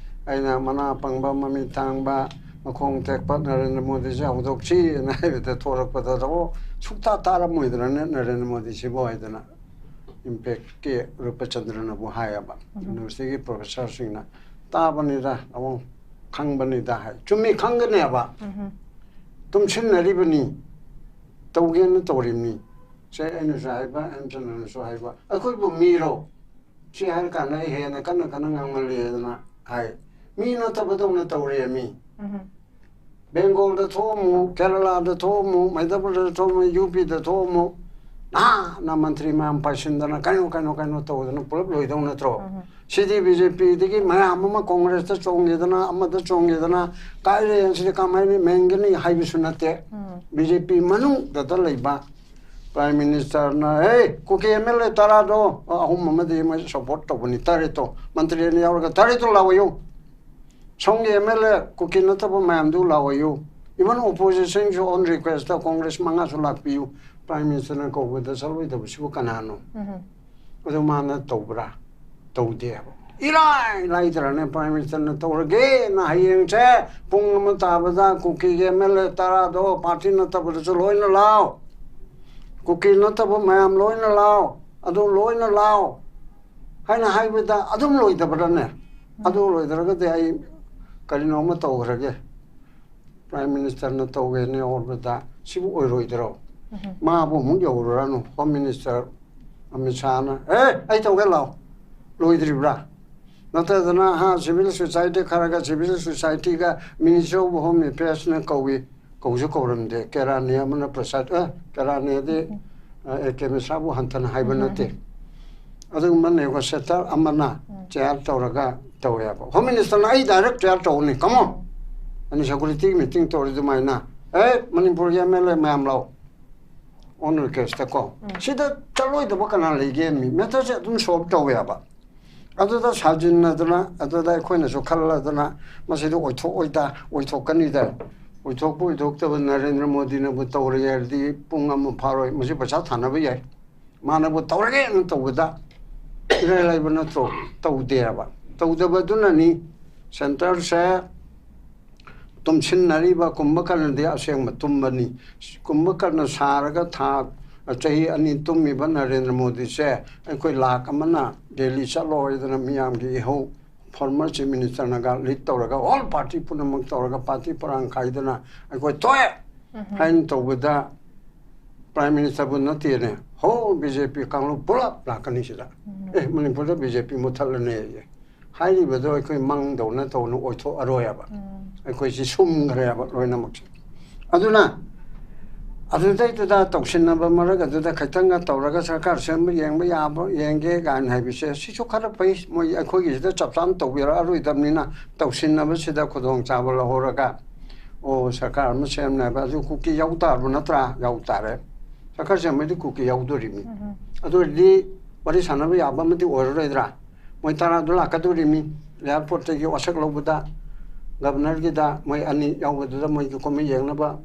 ꯑꯩꯅ ꯃꯅꯥ ꯄꯪꯕ, ꯃꯃꯤꯠ ꯇꯥꯡꯕ, ꯃꯈꯣꯡ ꯇꯦꯛꯄ ꯅꯔꯦꯟꯗ꯭ꯔ ꯃꯣꯗꯤꯁꯦ ꯍꯧꯗꯣꯛꯁꯤꯅ ꯍꯥꯏꯕꯗ ꯊꯣꯔꯛꯄꯗ, "ꯑꯣ, ꯁꯨꯛꯇꯥ ꯇꯥꯔꯝꯃꯣꯏꯗ꯭ꯔꯅꯦ ꯅꯔꯦꯟꯗ꯭ꯔ ꯃꯣꯗꯤꯁꯤꯕꯨ?" ꯍꯥꯏꯗꯅ ꯏꯝꯄꯦꯛꯀꯤ ꯔꯨꯄꯆꯟꯗ꯭ꯔꯅꯕꯨ ꯍꯥꯏꯌꯦꯕ꯫ ꯎꯝ꯫ ꯌꯨꯅꯤꯚꯔꯁꯤꯇꯤꯒꯤ ꯄ꯭ꯔꯣꯐꯦꯁꯔꯁꯤꯡꯅ, "ꯇꯥꯕꯅꯤꯗ ꯑꯕꯨꯡ, ꯈꯪꯕꯅꯤꯗ ꯍꯥꯏ꯫ ꯆꯨꯝꯃꯤ, ꯈꯪꯒꯅꯦꯕ꯫ ꯇꯨꯝꯁꯤꯟꯅꯔꯤꯕꯅꯤ, ꯇꯧꯒꯦꯅ ꯇꯧꯔꯤꯕꯅꯤ꯫ ꯁꯦ ꯑꯩꯅꯁꯨ ꯍꯥꯏꯕ, ꯑꯦꯝ ꯆꯟꯗ꯭ꯔꯅꯁꯨ ꯍꯥꯏꯕ, ꯑꯩꯈꯣꯏꯕꯨ ꯃꯤꯔꯣ? ꯁꯤ ꯍꯥꯏꯔ ꯀꯥꯟꯗ ꯑꯩ ꯍꯦꯟꯅ ꯀꯟꯅ ꯀꯟꯅ ꯉꯥꯡꯃꯜꯂꯦꯗꯅ ꯍꯥꯏ꯫ ꯃꯤ ꯅꯠꯇꯕꯗꯧꯅ ꯇꯧꯔꯦ ꯃꯤ꯫ ꯕꯦꯡꯒꯣꯜꯗ ꯊꯣꯛꯑꯝꯃꯨ, ꯀꯦꯔꯂꯥꯗ ꯊꯣꯛꯑꯝꯃꯨ, ꯃꯩꯗ꯭ꯌꯥꯄ꯭ꯔꯗꯦꯁꯇ ꯊꯣꯛꯑꯝꯃꯨ, ꯌꯨ ꯄꯤꯗ ꯊꯣꯛꯑꯝꯃꯨ, ꯅꯍꯥꯟꯅ ꯃꯟꯇ꯭ꯔꯤ ꯃꯌꯥꯝ ꯄꯥꯏꯁꯤꯟꯗꯅ ꯀꯩꯅꯣ ꯀꯩꯅꯣ ꯀꯩꯅꯣ ꯇꯧꯗꯅ ꯄꯨꯂꯞ ꯂꯣꯏꯗꯧ ꯅꯠꯇ꯭ꯔꯣ? ꯁꯤꯗꯤ ꯕꯤ ꯖꯦ ꯄꯤꯗꯒꯤ ꯃꯌꯥꯝ ꯑꯃ ꯀꯣꯡꯒ꯭ꯔꯦꯁꯇ ꯆꯣꯡꯈꯤꯗꯅ, ꯑꯃꯗ ꯆꯣꯡꯈꯤꯗꯅ, ꯀꯥꯏꯔꯦ ꯁꯤꯗꯤ ꯀꯃꯥꯏꯅ ꯃꯦꯟꯒꯅꯤ ꯍꯥꯏꯕꯁꯨ ꯅꯠꯇꯦ꯫ ꯕꯤ ꯖꯦ ꯄꯤ ꯃꯅꯨꯡꯗꯇ ꯂꯩꯕ ꯄ꯭ꯔꯥꯏꯝ ꯃꯤꯅꯤꯁꯇꯔꯅ, "ꯑꯦ, ꯀꯨꯀꯤ ꯑꯦꯝ ꯑꯦꯜ ꯑꯦ ꯇꯔꯥꯗꯣ, ꯑ, ꯑꯍꯨꯝ ꯑꯃꯗꯤ ꯃꯣꯏ ꯁꯞꯄꯣꯔꯠ ꯇꯧꯕꯅꯤ, ꯇꯔꯦꯠꯇꯣ, ꯃꯟꯇ꯭ꯔꯤ ꯑꯅꯤ ꯌꯥꯎꯔꯒ ꯇꯔꯦꯠꯇꯣ ꯂꯥꯛꯑꯣꯌꯨ꯫ ꯁꯣꯝꯒꯤ ꯑꯦꯝ ꯑꯦꯜ ꯑꯦ ꯀꯨꯀꯤ ꯅꯠꯇꯕ ꯃꯌꯥꯝꯗꯨ ꯂꯥꯛꯑꯣꯌꯨ꯫ Even oppositionꯁꯨ on requestꯇ ꯀꯣꯡꯒ꯭ꯔꯦꯁ ꯃꯉꯥꯁꯨ ꯂꯥꯛꯄꯤꯌꯨ"꯫ ꯄ꯭ꯔꯥꯏꯝ ꯃꯤꯅꯤꯁꯇꯔꯅ ꯀꯧꯕꯗ ꯆꯠꯂꯣꯏꯗꯕꯁꯤꯕꯨ ꯀꯅꯥꯅꯣ? ꯑꯗꯨ ꯃꯥꯅ ꯇꯧꯕ꯭ꯔꯥ? ꯇꯧꯗꯦꯕ꯫ ꯏꯔꯥꯏ ꯂꯥꯏꯗ꯭ꯔꯅꯦ ꯄ꯭ꯔꯥꯏꯝ ꯃꯤꯅꯤꯁꯇꯔꯅ ꯇꯧꯔꯒꯦꯅ ꯍꯌꯦꯡꯁꯦ ꯄꯨꯡ ꯑꯃ ꯇꯥꯕꯗ ꯀꯨꯀꯤꯒꯤ ꯑꯦꯝ ꯑꯦꯜ ꯑꯦ ꯇꯔꯥꯗꯣ ꯄꯥꯔꯇꯤ ꯅꯠꯇꯕꯗꯁꯨ ꯂꯣꯏꯅ ꯂꯥꯎ, ꯀꯨꯀꯤ ꯅꯠꯇꯕ ꯃꯌꯥꯝ ꯂꯣꯏꯅ ꯂꯥꯎ, ꯑꯗꯨ ꯂꯣꯏꯅ ꯂꯥꯎ ꯍꯥꯏꯅ ꯍꯥꯏꯕꯗ ꯑꯗꯨꯝ ꯂꯣꯏꯗꯕ꯭ꯔꯅꯦ? ꯑꯗꯨ ꯂꯣꯏꯗ꯭ꯔꯒꯗꯤ ꯑꯩ ꯀꯔꯤꯅꯣ ꯑꯃ ꯇꯧꯈ꯭ꯔꯒꯦ꯫ ꯄ꯭ꯔꯥꯏꯝ ꯃꯤꯅꯤꯁꯇꯔꯅ ꯇꯧꯒꯦꯅ ꯍꯣꯠꯅꯕꯗ ꯁꯤꯕꯨ ꯑꯣꯏꯔꯣꯏꯗ꯭ꯔꯣ? ꯃꯥꯕꯨ ꯑꯃꯨꯛ ꯌꯧꯔꯨꯔꯅꯨ, ꯍꯣꯝ ꯃꯤꯅꯤꯁꯇꯔ ꯑꯃꯤꯠ ꯁꯥꯍꯅ, "ꯑꯦ, ꯑꯩ ꯇꯧꯒꯦ ꯂꯥꯎ", ꯂꯣꯏꯗ꯭ꯔꯤꯕ꯭ꯔꯥ? ꯅꯠꯇ꯭ꯔꯗꯅ ꯍꯥ, ꯁꯤꯚꯤꯜ ꯁꯣꯁꯥꯏꯇꯤ ꯈꯔꯒ ꯁꯤꯚꯤꯜ ꯁꯣꯁꯥꯏꯇꯤꯒ ꯃꯤꯅꯤꯁꯇꯔ ꯑꯣꯐ ꯍꯣꯝ ꯑꯦꯐꯤꯌꯔꯁꯅ ꯀꯧꯏ, ꯀꯧꯁꯨ ꯀꯧꯔꯝꯗꯦ꯫ ꯀꯦꯔꯥꯅꯤ ꯑꯃꯅ ꯄ꯭ꯔꯁꯥꯗ, ꯑꯦ, ꯀꯦꯔꯥꯅꯤ ꯑꯗꯤ, ꯑ, ꯑꯦ ꯀꯦ ꯃꯤꯁ꯭ꯔꯥꯕꯨ ꯍꯟꯊꯅ ꯍꯥꯏꯕ ꯅꯠꯇꯦ꯫ ꯑꯗꯨꯒꯨꯝꯕ ꯅꯦꯒꯣꯁꯤꯌꯦꯇꯔ ꯑꯃꯅ ꯆꯦꯌꯥꯔ ꯇꯧꯔꯒ ꯇꯧꯋꯦꯕ꯫ ꯍꯣꯝ ꯃꯤꯅꯤꯁꯇꯔꯅ ꯑꯩ ꯗꯥꯏꯔꯦꯛ ꯆꯦꯌꯥꯔ ꯇꯧꯅꯤ, come on꯫ ꯑꯩꯅ ꯁꯦꯀ꯭ꯌꯨꯔꯤꯇꯤ ꯃꯤꯇꯤꯡ ꯇꯧꯔꯤ ꯑꯗꯨꯃꯥꯏꯅ, "ꯑꯦ, ꯃꯅꯤꯄꯨꯔꯒꯤ ꯑꯦꯝ ꯑꯦꯜ ꯑꯦ ꯃꯌꯥꯝ ꯂꯥꯛꯑꯣ", on requestꯇ ꯀꯣ꯫ ꯁꯤꯗ ꯆꯠꯂꯣꯏꯗꯕ ꯀꯅꯥ ꯂꯩꯒꯦ? ꯃꯤ ꯃꯦꯇꯔꯁꯦ ꯑꯗꯨꯝ ꯁꯣꯜꯕ ꯇꯧꯋꯦꯕ꯫ ꯑꯗꯨꯗ ꯁꯥꯖꯤꯟꯅꯗꯅ, ꯑꯗꯨꯗ ꯑꯩꯈꯣꯏꯅꯁꯨ ꯈꯜꯂꯗꯅ, "ꯃꯁꯤꯗꯤ ꯑꯣꯏꯊꯣꯛꯑꯣꯏꯗ, ꯑꯣꯏꯊꯣꯛꯀꯅꯤꯗ"꯫ ꯑꯣꯏꯊꯣꯛꯄ ꯑꯣꯏꯊꯣꯛꯇꯕ ꯅꯔꯦꯟꯗ꯭ꯔ ꯃꯣꯗꯤꯅꯕꯨ ꯇꯧꯔꯦ ꯍꯥꯏꯔꯗꯤ ꯄꯨꯡ ꯑꯃ ꯐꯥꯔꯣꯏ꯫ ꯃꯁꯤ ꯄꯩꯁꯥ ꯊꯥꯅꯕ ꯌꯥꯏ꯫ ꯃꯥꯅꯕꯨ ꯇꯧꯔꯒꯦꯅ ꯇꯧꯕꯗ ꯏꯔꯥꯏ ꯂꯥꯏꯕ ꯅꯠꯇ꯭ꯔꯣ? ꯇꯧꯗꯦꯕ꯫ ꯇꯧꯗꯕꯗꯨꯅꯅꯤ ꯁꯦꯟꯇꯔꯁꯦ ꯇꯨꯝꯁꯤꯟꯅꯔꯤꯕ꯫ ꯀꯨꯝꯚꯀꯔꯅꯗꯤ ꯑꯁꯦꯡꯕ ꯇꯨꯝꯕꯅꯤ꯫ ꯀꯨꯝꯚꯀꯔꯅ ꯁꯥꯔꯒ ꯊꯥ, ꯆꯍꯤ ꯑꯅꯤ ꯇꯨꯝꯃꯤꯕ ꯅꯔꯦꯟꯗ꯭ꯔ ꯃꯣꯗꯤꯁꯦ ꯑꯩꯈꯣꯏ ꯂꯥꯛ ꯑꯃꯅ ꯗꯦꯜꯂꯤ ꯆꯠꯂꯣ ꯍꯥꯏꯗꯅ ꯃꯤꯌꯥꯝꯒꯤ ꯏꯍꯧ former chief ministerꯅꯒ lead ꯇꯧꯔꯒ all party ꯄꯨꯝꯅꯃꯛ ꯇꯧꯔꯒ party ꯄꯔꯥꯡ ꯈꯥꯏꯗꯅ ꯑꯩꯈꯣꯏ ꯇꯣꯛꯑꯦ ꯍꯥꯏꯅ ꯇꯧꯕꯗ prime ministerꯕꯨ ꯅꯠꯇꯦꯅꯦ, whole BJP ꯀꯥꯡꯂꯨꯞ ꯄꯨꯂꯞ ꯂꯥꯛꯀꯅꯤ ꯁꯤꯗ꯫ ꯑꯦ, ꯃꯅꯤꯄꯨꯔꯗ BJP ꯃꯨꯠꯊꯠꯂꯅꯤ ꯑꯩꯁꯦ꯫ ꯍꯥꯏꯔꯤꯕꯗꯣ ꯑꯩꯈꯣꯏ ꯃꯪꯗꯧꯅ ꯇꯧꯅ ꯑꯣꯏꯊꯣꯛꯑꯔꯣꯏꯕ꯫ ꯑꯩꯈꯣꯏꯁꯤ ꯁꯨꯝꯈ꯭ꯔꯦꯕ ꯂꯣꯏꯅꯃꯛꯁꯦ꯫ ꯑꯗꯨꯅ ꯑꯗꯨꯗꯩꯗꯨꯗ ꯇꯧꯁꯤꯟꯅꯕ ꯃꯔꯛ ꯑꯗꯨꯗ ꯈꯤꯇꯪꯒ ꯇꯧꯔꯒ ꯁꯔꯀꯥꯔ ꯁꯦꯝꯕ ꯌꯦꯡꯕ ꯌꯥꯕ ꯌꯦꯡꯒꯦ ꯀꯥꯏꯅ ꯍꯥꯏꯕꯁꯦ ꯁꯤꯁꯨ ꯈꯔ ꯐꯩ꯫ ꯃꯣꯏ ꯑꯩꯈꯣꯏꯒꯤꯁꯤꯗ ꯆꯞ ꯆꯥꯅ ꯇꯧꯕꯤꯔꯛꯑꯔꯣꯏꯗꯕꯅꯤꯅ ꯇꯧꯁꯤꯟꯅꯕꯁꯤꯗ ꯈꯨꯗꯣꯡꯆꯥꯕ ꯂꯧꯍꯧꯔꯒ, ꯑꯣ, ꯁꯔꯀꯥꯔ ꯑꯃ ꯁꯦꯝꯅꯦ ꯍꯥꯏꯕ ꯑꯗꯨ ꯀꯨꯀꯤ ꯌꯥꯎ ꯇꯥꯔꯕ ꯅꯠꯇ꯭ꯔꯥ? ꯌꯥꯎ ꯇꯥꯔꯦ꯫ ꯁꯔꯀꯥꯔ ꯁꯦꯝꯕꯗꯤ ꯀꯨꯀꯤ ꯌꯥꯎꯗꯣꯔꯤꯕꯅꯤ꯫ ꯑꯗꯨ ꯑꯣꯏꯔꯗꯤ ꯋꯥꯔꯤ ꯁꯥꯟꯅꯕ ꯌꯥꯕ ꯑꯃꯗꯤ ꯑꯣꯏꯔꯔꯣꯏꯗ꯭ꯔꯥ? ꯃꯣꯏ ꯇꯔꯥꯗꯨ ꯂꯥꯛꯀꯗꯣꯔꯤꯕꯅꯤ꯫ ꯑꯦꯌꯥꯔꯄꯣꯔꯠꯇꯒꯤ ꯋꯥꯁꯛ ꯂꯧꯕꯗ ꯒꯕꯔꯅꯔꯒꯤꯗ ꯃꯣꯏ ꯑꯅꯤ ꯌꯥꯎꯕꯗꯨꯗ ꯃꯣꯏꯒꯤ ꯀꯨꯝꯍꯩ ꯌꯦꯡꯅꯕ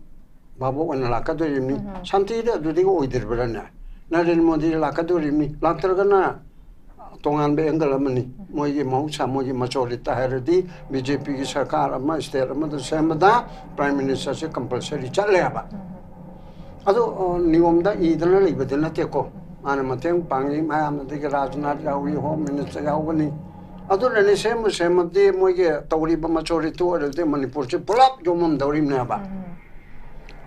ꯚꯥꯕꯣꯛ ꯑꯣꯏꯅ ꯂꯥꯛꯀꯗꯣꯔꯤꯕꯅꯤ꯫ ꯁꯥꯟꯇꯤꯗꯤ ꯑꯗꯨꯗꯒꯤ ꯑꯣꯏꯗ꯭ꯔꯤꯕ꯭ꯔꯥꯅꯦ? ꯅꯔꯦꯟꯗ꯭ꯔ ꯃꯣꯗꯤ ꯂꯥꯛꯀꯗꯣꯔꯤꯕꯅꯤ꯫ ꯂꯥꯛꯇ꯭ꯔꯒꯅ ꯇꯣꯉꯥꯟꯕ angle ꯑꯃꯅꯤ꯫ ꯃꯣꯏꯒꯤ ꯃꯍꯧꯁꯥ ꯃꯣꯏꯒꯤ majority ꯍꯥꯏꯔꯗꯤ BJPꯒꯤ ꯁꯔꯀꯥꯔ ꯑꯃ state ꯑꯃꯗ ꯁꯦꯝꯕꯗ prime ministerꯁꯦ compulsory ꯆꯠꯂꯦ ꯍꯥꯏꯕ꯫ ꯑꯗꯣ, ꯑ, ꯅꯤꯌꯣꯝꯗ ꯏꯗꯅ ꯂꯩꯕꯗꯤ ꯅꯠꯇꯦꯀꯣ꯫ ꯃꯥꯅ ꯃꯇꯦꯡ ꯄꯥꯡꯉꯤ ꯃꯌꯥꯝ, ꯑꯗꯒꯤ ꯔꯥꯖꯅꯥꯊ ꯌꯥꯎꯏ, home minister ꯌꯥꯎꯒꯅꯤ꯫ ꯑꯗꯨꯅꯅꯤ ꯁꯦꯝꯕꯨ ꯁꯦꯝꯃꯕꯗꯤ ꯃꯣꯏꯒꯤ ꯇꯧꯔꯤꯕ majority ꯑꯣꯏꯔꯗꯤ ꯃꯅꯤꯄꯨꯔꯁꯤ ꯄꯨꯂꯞ ꯌꯣꯝꯃꯝꯗꯧꯔꯤꯕꯅꯦꯕ꯫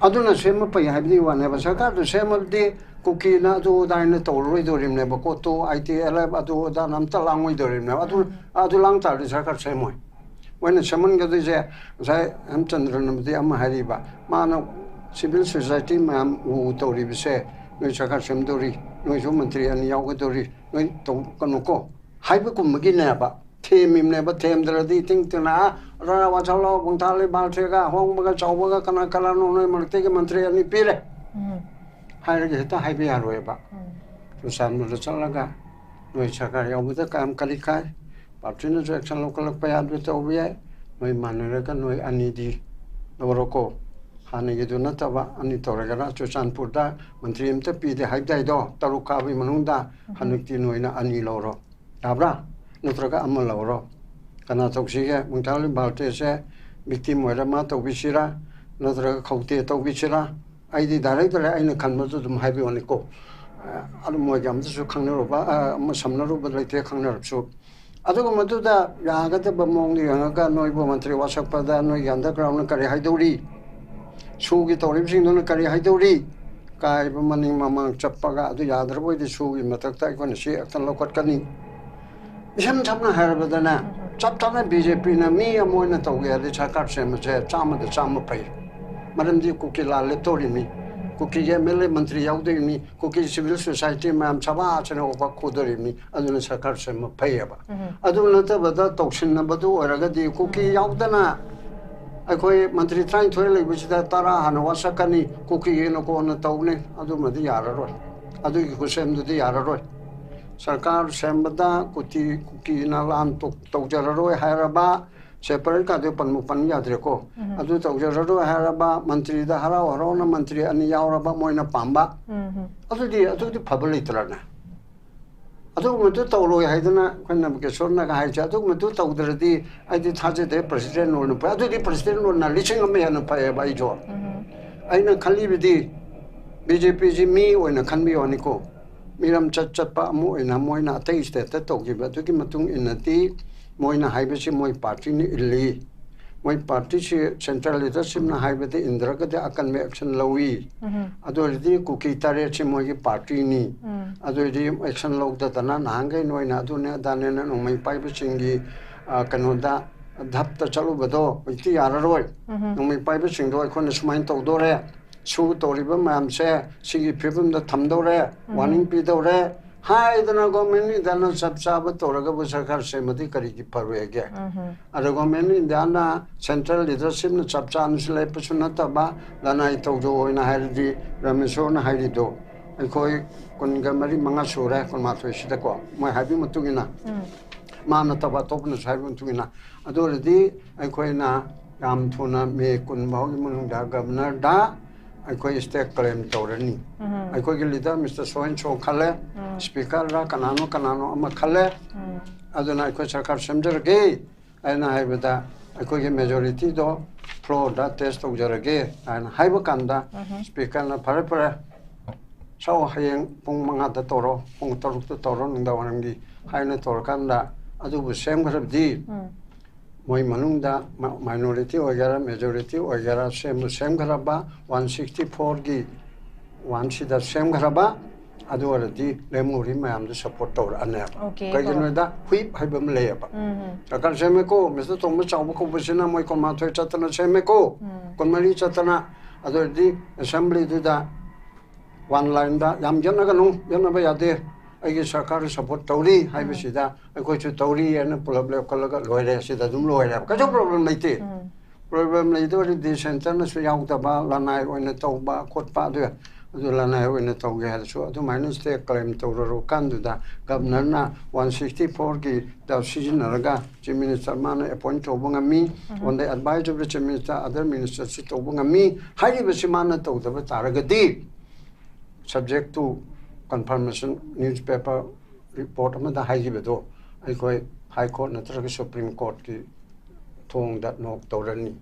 ꯑꯗꯨꯅ ꯁꯦꯝꯕ ꯐꯩ ꯍꯥꯏꯕꯗꯤ ꯋꯥꯅꯦꯕ꯫ ꯁꯔꯀꯥꯔꯗꯨ ꯁꯦꯝꯃꯕꯗꯤ ꯀꯨꯀꯤꯅ ꯑꯗꯨ ꯑꯗꯥ ꯍꯥꯏꯅ ꯇꯧꯔꯔꯣꯏꯗꯧꯔꯤꯕꯅꯦꯕ꯫ ꯀꯣꯇꯣ, ITLF ꯑꯗꯨ ꯑꯗꯥꯅ ꯑꯝꯇ ꯂꯥꯡꯉꯣꯏꯗꯧꯔꯤꯕꯅꯦꯕ꯫ ꯑꯗꯨ, ꯑꯗꯨ ꯂꯥꯡ ꯇꯥꯔꯗꯤ ꯁꯔꯀꯥꯔ ꯁꯦꯝꯃꯣꯏ꯫ ꯃꯣꯏꯅ ꯁꯦꯝꯍꯟꯒꯗꯣꯏꯁꯦ ꯉꯁꯥꯏ ꯍꯦꯝꯆꯟꯗ꯭ꯔꯅꯕꯨꯗꯤ ꯑꯃ ꯍꯥꯏꯔꯤꯕ, ꯃꯥꯅ civil society ꯃꯌꯥꯝ ꯎ ꯎ ꯇꯧꯔꯤꯕꯁꯦ, ꯅꯣꯏ ꯁꯔꯀꯥꯔ ꯁꯦꯝꯗꯧꯔꯤ, ꯅꯣꯏꯁꯨ ꯃꯟꯇ꯭ꯔꯤ ꯑꯅꯤ ꯌꯥꯎꯒꯗꯧꯔꯤ, ꯅꯣꯏ ꯇꯧꯒꯅꯨꯀꯣ ꯍꯥꯏꯕꯒꯨꯝꯕꯒꯤꯅꯦꯕ꯫ ꯊꯦꯝꯃꯤꯕꯅꯦꯕ꯫ ꯊꯦꯝꯗ꯭ꯔꯗꯤ ꯏꯇꯤꯡ ꯇꯤꯡꯅ, ꯑꯥ, ꯔꯥ ꯋꯥꯁꯛꯂꯥꯎ ꯄꯨꯡꯊꯥꯂꯤ ꯕꯥꯜꯊꯦꯒ ꯑꯍꯣꯡꯕꯒ ꯆꯥꯎꯕꯒ ꯀꯅꯥ ꯀꯅꯥꯅꯣ ꯅꯣꯏ ꯃꯔꯛꯇꯒꯤ ꯃꯟꯇ꯭ꯔꯤ ꯑꯅꯤ ꯄꯤꯔꯦ ꯍꯥꯏꯔꯒ ꯍꯦꯛꯇ ꯍꯥꯏꯕ ꯌꯥꯔꯣꯏꯕ꯫ ꯆꯨꯔꯆꯥꯟꯄꯨꯔꯗ ꯆꯠꯂꯒ ꯅꯣꯏ ꯁꯔꯀꯥꯔ ꯌꯥꯎꯕꯗ ꯀꯌꯥꯝ ꯀꯔꯤ ꯀꯥꯏ, ꯄꯥꯔꯇꯤꯅꯁꯨ action ꯂꯧꯈꯠꯂꯛꯄ ꯌꯥꯏ, ꯑꯗꯨ ꯇꯧꯕ ꯌꯥꯏ꯫ ꯅꯣꯏ ꯃꯥꯟꯅꯔꯒ ꯅꯣꯏ ꯑꯅꯤꯗꯤ ꯂꯧꯔꯣꯀꯣ꯫ ꯍꯥꯟꯅꯒꯤꯗꯨ ꯅꯠꯇꯕ ꯑꯅꯤ ꯇꯧꯔꯒꯅ ꯆꯨꯔꯆꯥꯟꯄꯨꯔꯗ ꯃꯟꯇ꯭ꯔꯤ ꯑꯃꯇ ꯄꯤꯗꯦ ꯍꯥꯏꯕꯗꯥꯏꯗꯣ, ꯇꯔꯨꯛ ꯀꯥꯕꯒꯤ ꯃꯅꯨꯡꯗ꯫ ꯍꯟꯗꯛꯇꯤ ꯅꯣꯏꯅ ꯑꯅꯤ ꯂꯧꯔꯣ꯫ ꯌꯥꯕ꯭ꯔꯥ? ꯅꯠꯇ꯭ꯔꯒ ꯑꯃ ꯂꯧꯔꯣ꯫ ꯀꯅꯥ ꯇꯧꯁꯤꯒꯦ? ꯃꯨꯡꯊꯥꯂꯤ ꯕꯥꯜꯇꯦꯁꯦ victim ꯑꯣꯏꯔ ꯃꯥ ꯇꯧꯕꯤꯁꯤꯔꯥ? ꯅꯠꯇ꯭ꯔꯒ ꯈꯧꯇꯦ ꯇꯧꯕꯤꯁꯤꯔꯥ? ꯑꯩꯗꯤ direct direct ꯑꯩꯅ ꯈꯟꯕꯗꯨ ꯑꯗꯨꯝ ꯍꯥꯏꯕꯤꯌꯣꯅꯤꯀꯣ꯫ ꯑꯗꯨ ꯃꯣꯏꯒ ꯑꯃꯇꯁꯨ ꯈꯪꯅꯔꯨꯕ, ꯑ, ꯑꯃ ꯁꯝꯅꯔꯨꯕ ꯂꯩꯇꯦ ꯈꯪꯅꯔꯕꯁꯨ꯫ ꯑꯗꯨꯒ ꯃꯗꯨꯗ ꯌꯥꯒꯗꯕ ꯃꯑꯣꯡꯗ ꯌꯦꯡꯉꯒ ꯅꯣꯏꯕꯨ ꯃꯟꯇ꯭ꯔꯤ ꯋꯥꯁꯛꯄꯗ ꯅꯣꯏꯒꯤ ꯑꯟꯗꯔꯒ꯭ꯔꯥꯎꯟꯅ ꯀꯔꯤ ꯍꯥꯏꯗꯧꯔꯤ? ꯁꯨꯒꯤ ꯇꯧꯔꯤꯕꯁꯤꯡꯗꯨꯅ ꯀꯔꯤ ꯍꯥꯏꯗꯧꯔꯤ? ꯀꯥꯏꯕ ꯃꯅꯤꯡ ꯃꯃꯥꯡ ꯆꯠꯄꯒ ꯑꯗꯨ ꯌꯥꯗ꯭ꯔꯕ ꯑꯣꯏꯗꯤ ꯁꯨꯒꯤ ꯃꯊꯛꯇ ꯑꯩꯈꯣꯏꯅ ꯁꯤ ꯑꯦꯛꯁꯟ ꯂꯧꯈꯠꯀꯅꯤ꯫ ꯏꯁꯝ ꯁꯝꯅ ꯍꯥꯏꯔꯕꯗꯅꯦ, ꯆꯞ ꯆꯥꯅ ꯕꯤ ꯖꯦ ꯄꯤꯅ ꯃꯤ ꯑꯃ ꯑꯣꯏꯅ ꯇꯧꯒꯦ ꯍꯥꯏꯔꯗꯤ ꯁꯔꯀꯥꯔ ꯁꯦꯝꯕꯁꯦ ꯆꯥꯝꯃꯗ ꯆꯥꯝꯃ ꯐꯩ꯫ ꯃꯔꯝꯗꯤ ꯀꯨꯀꯤ ꯂꯥꯜ ꯂꯦꯞꯇꯧꯔꯤꯃꯤ, ꯀꯨꯀꯤꯒꯤ ꯑꯦꯝ ꯑꯦꯜ ꯑꯦ ꯃꯟꯇ꯭ꯔꯤ ꯌꯥꯎꯗꯣꯔꯤꯃꯤ, ꯀꯨꯀꯤ ꯁꯤꯚꯤꯜ ꯁꯣꯁꯥꯏꯇꯤ ꯃꯌꯥꯝ ꯁꯚꯥ ꯑꯁꯤꯅ ꯎꯄꯥꯛ ꯈꯨꯗꯣꯔꯤꯃꯤ꯫ ꯑꯗꯨꯅ ꯁꯔꯀꯥꯔ ꯁꯦꯝꯕ ꯐꯩꯌꯦꯕ꯫ ꯑꯗꯨ ꯅꯠꯇꯕꯗ ꯇꯧꯁꯤꯟꯅꯕꯗꯨ ꯑꯣꯏꯔꯒꯗꯤ ꯀꯨꯀꯤ ꯌꯥꯎꯗꯅ ꯑꯩꯈꯣꯏ ꯃꯟꯇ꯭ꯔꯤ ꯇꯔꯥꯅꯤꯊꯣꯏ ꯂꯩꯕꯁꯤꯗ ꯇꯔꯥ ꯍꯥꯟꯅ ꯋꯥꯁꯛꯀꯅꯤ, ꯀꯨꯀꯤꯒꯤꯅ ꯀꯣꯟꯅ ꯇꯧꯅꯤ, ꯑꯗꯨꯃꯗꯤ ꯌꯥꯔꯔꯣꯏ꯫ ꯑꯗꯨꯒꯤ ꯈꯨꯠꯁꯦꯝꯗꯨꯗꯤ ꯌꯥꯔꯔꯣꯏ꯫ ꯁꯔꯀꯥꯔ ꯁꯦꯝꯕꯗ ꯀꯨꯇꯤ ꯀꯨꯀꯤꯅ ꯂꯥꯟ ꯇꯧ-, ꯇꯧꯖꯔꯔꯣꯏ ꯍꯥꯏꯔꯕ, ꯁꯦꯄꯔꯦꯠ ꯀꯥꯗꯨ ꯄꯟꯕꯨ ꯄꯟ ꯌꯥꯗ꯭ꯔꯦꯀꯣ꯫ ꯑꯗꯨ ꯇꯧꯖꯔꯔꯣꯏ ꯍꯥꯏꯔꯕ, ꯃꯟꯇ꯭ꯔꯤꯗ ꯍꯔꯥꯎ ꯍꯔꯥꯎꯅ ꯃꯟꯇ꯭ꯔꯤ ꯑꯅꯤ ꯌꯥꯎꯔꯕ ꯃꯣꯏꯅ ꯄꯥꯝꯕ, ꯑꯗꯨꯗꯤ, ꯑꯗꯨꯗꯤ ꯐꯕ ꯂꯩꯇ꯭ꯔꯅꯦ? ꯑꯗꯨꯒꯨꯝꯕꯗꯨ ꯇꯧꯔꯣꯏ ꯍꯥꯏꯗꯅ ꯑꯩꯈꯣꯏꯅ ꯀꯦꯁꯣꯔꯅꯒ ꯍꯥꯏꯁꯦ, ꯑꯗꯨꯒꯨꯝꯕꯗꯨ ꯇꯧꯗ꯭ꯔꯗꯤ ꯑꯩꯗꯤ ꯊꯥꯖꯗꯦ꯫ ꯄ꯭ꯔꯁꯤꯗꯦꯟ ꯂꯣꯟꯅ ꯐꯩ꯫ ꯑꯗꯨꯗꯤ ꯄ꯭ꯔꯁꯤꯗꯦꯟ ꯂꯣꯟꯅ ꯂꯤꯁꯤꯡ ꯑꯃ ꯍꯦꯟꯅ ꯐꯩꯌꯦꯕ ꯑꯩꯁꯨ꯫ ꯑꯩꯅ ꯈꯜꯂꯤꯕꯗꯤ ꯕꯤ ꯖꯦ ꯄꯤꯁꯤ ꯃꯤ ꯑꯣꯏꯅ ꯈꯟꯕꯤꯌꯣꯅꯤꯀꯣ꯫ ꯃꯤꯔꯝ ꯆꯠ ꯆꯠꯄ ꯑꯃ ꯑꯣꯏꯅ ꯃꯣꯏꯅ ꯑꯇꯩ ꯁ꯭ꯇꯦꯠꯇ ꯇꯧꯈꯤꯕ ꯑꯗꯨꯒꯤ ꯃꯇꯨꯡ ꯏꯟꯅꯗꯤ ꯃꯣꯏꯅ ꯍꯥꯏꯕꯁꯤ ꯃꯣꯏ ꯄꯥꯔꯇꯤꯅ ꯏꯜꯂꯤ꯫ ꯃꯣꯏ ꯄꯥꯔꯇꯤꯁꯤ ꯁꯦꯟꯇ꯭ꯔꯦꯜ ꯂꯤꯗꯔꯁꯤꯞꯅ ꯍꯥꯏꯕꯗ ꯏꯟꯗ꯭ꯔꯒꯗꯤ ꯑꯀꯟꯕ ꯑꯦꯛꯁꯟ ꯂꯧꯏ꯫ ꯑꯗꯨ ꯑꯣꯏꯔꯗꯤ ꯀꯨꯀꯤ ꯇꯔꯦꯠꯁꯤ ꯃꯣꯏꯒꯤ ꯄꯥꯔꯇꯤꯅꯤ꯫ ꯑꯗꯨ ꯑꯣꯏꯔꯗꯤ ꯑꯦꯛꯁꯟ ꯂꯧꯗꯗꯅ ꯅꯍꯥꯟꯈꯩ ꯅꯣꯏꯅ ꯑꯗꯨꯅꯦ ꯑꯗꯥꯅꯦꯅ ꯅꯣꯡꯃꯩ ꯄꯥꯏꯕꯁꯤꯡꯒꯤ, ꯑ, ꯀꯩꯅꯣꯗ ꯙꯞꯇ ꯆꯠꯂꯨꯕꯗꯣ ꯍꯧꯖꯤꯛꯇꯤ ꯌꯥꯔꯔꯣꯏ꯫ ꯅꯣꯡꯃꯩ ꯄꯥꯏꯕꯁꯤꯡꯗꯣ ꯑꯩꯈꯣꯏꯅ ꯁꯨꯃꯥꯏꯅ ꯇꯧꯗꯣꯔꯦ, ꯁꯨ ꯇꯧꯔꯤꯕ ꯃꯌꯥꯝꯁꯦ ꯁꯤꯒꯤ ꯐꯤꯕꯝꯗ ꯊꯝꯗꯧꯔꯦ, ꯋꯥꯔꯅꯤꯡ ꯄꯤꯗꯧꯔꯦ ꯍꯥꯏꯗꯅ ꯒꯣꯔꯃꯦꯟ ꯏꯟꯗꯤꯌꯥꯅ ꯆꯞ ꯆꯥꯕ ꯇꯧꯔꯒꯕꯨ ꯁꯔꯀꯥꯔ ꯁꯦꯝꯕꯗꯤ ꯀꯔꯤꯒꯤ ꯐꯔꯣꯏꯒꯦ? ꯑꯗ ꯒꯣꯔꯃꯦꯟ ꯏꯟꯗꯤꯌꯥꯅ ꯁꯦꯟꯇ꯭ꯔꯦꯜ ꯂꯤꯗꯔꯁꯤꯞꯅ ꯆꯞ ꯆꯥꯅꯁꯨ ꯂꯦꯞꯄꯁꯨ ꯅꯠꯇꯕ, ꯂꯅꯥꯏ ꯊꯧꯗꯣꯛ ꯑꯣꯏꯅ ꯍꯥꯏꯔꯗꯤ ꯔꯥꯃꯦꯁꯣꯔꯅ ꯍꯥꯏꯔꯤꯗꯣ ꯑꯩꯈꯣꯏ ꯀꯨꯟꯒ ꯃꯔꯤ ꯃꯉꯥ ꯁꯨꯔꯦ, ꯀꯨꯟꯃꯥꯊꯣꯏꯁꯤꯗꯀꯣ, ꯃꯣꯏ ꯍꯥꯏꯕꯒꯤ ꯃꯇꯨꯡ ꯏꯟꯅ, ꯃꯥ ꯅꯠꯇꯕ ꯑꯇꯣꯞꯄꯅꯁꯨ ꯍꯥꯏꯕꯒꯤ ꯃꯇꯨꯡ ꯏꯟꯅ, ꯑꯗꯨ ꯑꯣꯏꯔꯗꯤ ꯑꯩꯈꯣꯏꯅ ꯌꯥꯝ ꯊꯨꯅ ꯃꯦ ꯀꯨꯟ ꯐꯥꯎꯒꯤ ꯃꯅꯨꯡꯗ ꯒꯕꯔꯅꯔꯗ ꯑꯩꯈꯣꯏ ꯁ꯭ꯇꯦꯛ ꯀ꯭ꯂꯦꯝ ꯇꯧꯔꯅꯤ꯫ ꯑꯩꯈꯣꯏꯒꯤ ꯂꯤꯗꯔ ꯃꯤꯁꯇꯔ ꯁꯣ ꯑꯦꯟ ꯁꯣ ꯈꯜꯂꯦ, ꯁ꯭ꯄꯤꯀꯔꯔ ꯀꯅꯥꯅꯣ ꯀꯅꯥꯅꯣ ꯑꯃ ꯈꯜꯂꯦ, ꯑꯗꯨꯅ ꯑꯩꯈꯣꯏ ꯁꯔꯀꯥꯔ ꯁꯦꯝꯖꯔꯒꯦ꯫ ꯑꯩꯅ ꯍꯥꯏꯕꯗ ꯑꯩꯈꯣꯏꯒꯤ ꯃꯦꯖꯣꯔꯤꯇꯤꯗꯣ ꯐ꯭ꯂꯣꯔꯗ ꯇꯦꯁ ꯇꯧꯖꯔꯒꯦ ꯍꯥꯏꯅ ꯍꯥꯏꯕ ꯀꯥꯟꯗ ꯁ꯭ꯄꯤꯀꯔꯅ "ꯐꯔꯦ, ꯐꯔꯦ, ꯁꯥꯎ, ꯍꯌꯦꯡ ꯄꯨꯡ ꯃꯉꯥꯗ ꯇꯧꯔꯣ, ꯄꯨꯡ ꯇꯔꯨꯛꯇ ꯇꯧꯔꯣ, ꯅꯨꯡꯗꯥꯡ ꯋꯥꯏꯔꯝꯒꯤ" ꯍꯥꯏꯅ ꯇꯧꯔꯀꯥꯟꯗ ꯑꯗꯨꯕꯨ ꯁꯦꯝꯈ꯭ꯔꯕꯗꯤ ꯃꯣꯏ ꯃꯅꯨꯡꯗ ꯃꯥꯏꯅꯣꯔꯤꯇꯤ ꯑꯣꯏꯒꯦꯔꯥ ꯃꯦꯖꯣꯔꯤꯇꯤ ꯑꯣꯏꯒꯦꯔꯥ ꯁꯦꯝꯕꯨ ꯁꯦꯝꯈ꯭ꯔꯕ, ꯋꯥꯟ ꯁꯤꯛꯁꯇꯤ ꯐꯣꯔꯒꯤ ꯋꯥꯟꯁꯤꯗ ꯁꯦꯝꯈ꯭ꯔꯕ, ꯑꯗꯨ ꯑꯣꯏꯔꯗꯤ ꯂꯦꯝꯍꯧꯔꯤ ꯃꯌꯥꯝꯗꯨ ꯁꯄꯣꯔꯠ ꯇꯧꯔꯛꯑꯅꯦꯕ꯫ Okay, ꯀꯩꯒꯤꯅꯣꯗ ꯍꯨꯏꯞ ꯍꯥꯏꯕ ꯑꯃ ꯂꯩꯌꯦꯕ꯫ ꯎꯝ ꯗꯔꯀꯥꯔ ꯁꯦꯝꯃꯦꯀꯣ, ꯃꯤꯁꯇꯔ ꯇꯣꯝꯕ ꯆꯥꯎꯕ ꯀꯧꯕꯁꯤꯅ ꯃꯣꯏ ꯀꯨꯟꯃꯥꯊꯣꯏ ꯆꯠꯇꯅ ꯁꯦꯝꯃꯦꯀꯣ, ꯎꯝ ꯀꯨꯟꯃꯔꯤ ꯆꯠꯇꯅ꯫ ꯑꯗꯨ ꯑꯣꯏꯔꯗꯤ ꯑꯦꯁꯦꯝꯕ꯭ꯂꯤꯗꯨꯗ ꯋꯥꯟ ꯂꯥꯏꯟꯗ ꯌꯥꯝ ꯌꯦꯠꯅꯒꯅꯨ, ꯌꯦꯠꯅꯕ ꯌꯥꯗꯦ, ꯑꯩꯒꯤ ꯁꯔꯀꯥꯔ ꯁꯄꯣꯔꯠ ꯇꯧꯔꯤ ꯍꯥꯏꯕꯁꯤꯗ ꯑꯩꯈꯣꯏꯁꯨ ꯇꯧꯔꯤ ꯍꯥꯏꯅ ꯄꯨꯂꯞ ꯂꯦꯞꯈꯠꯂꯒ ꯂꯣꯏꯔꯦ, ꯁꯤꯗ ꯑꯗꯨꯝ ꯂꯣꯏꯔꯦꯕ, ꯀꯩꯁꯨ ꯄ꯭ꯔꯣꯕ꯭ꯂꯦꯝ ꯂꯩꯇꯦ꯫ ꯎꯝ ꯄ꯭ꯔꯣꯕ꯭ꯂꯦꯝ ꯂꯩꯗꯧꯔꯤꯗꯤ ꯁꯦꯟꯇꯔꯅꯁꯨ ꯌꯥꯎꯗꯕ, ꯂꯅꯥꯏ ꯑꯣꯏꯅ ꯇꯧꯕ ꯈꯣꯠꯄ, ꯑꯗꯨ ꯑꯗꯨ ꯂꯅꯥꯏ ꯑꯣꯏꯅ ꯇꯧꯒꯦ ꯍꯥꯏꯔꯁꯨ ꯑꯗꯨꯃꯥꯏꯅ ꯁ꯭ꯇꯦ ꯀ꯭ꯂꯦꯝ ꯇꯧꯔꯔꯨ ꯀꯥꯟꯗꯨꯗ ꯒꯕꯅꯔꯅ ꯋꯥꯟ ꯁꯤꯛꯁꯇꯤ ꯐꯣꯔꯒꯤꯗ ꯁꯤꯖꯤꯟꯅꯔꯒ ꯆꯤꯐ ꯃꯤꯅꯤꯁꯇꯔ ꯃꯥꯅ ꯑꯦꯄꯣꯏꯟ ꯇꯧꯕ ꯉꯝꯃꯤ꯫ On the advice of the chief minister, other ministerꯁꯨ ꯇꯧꯕ ꯉꯝꯃꯤ꯫ ꯍꯥꯏꯔꯤꯕꯁꯤ ꯃꯥꯅ ꯇꯧꯗꯕ ꯇꯥꯔꯒꯗꯤ, subject to confirmation, newspaper report ꯑꯃꯗ ꯍꯥꯏꯈꯤꯕꯗꯣ, ꯑꯩꯈꯣꯏ ꯍꯥꯏ ꯀꯣꯔꯠ ꯅꯠꯇ꯭ꯔꯒ ꯁꯨꯄ꯭ꯔꯤꯝ ꯀꯣꯔꯠꯀꯤ ꯊꯣꯡꯗ ꯅꯣꯛ ꯇꯧꯔꯅꯤ꯫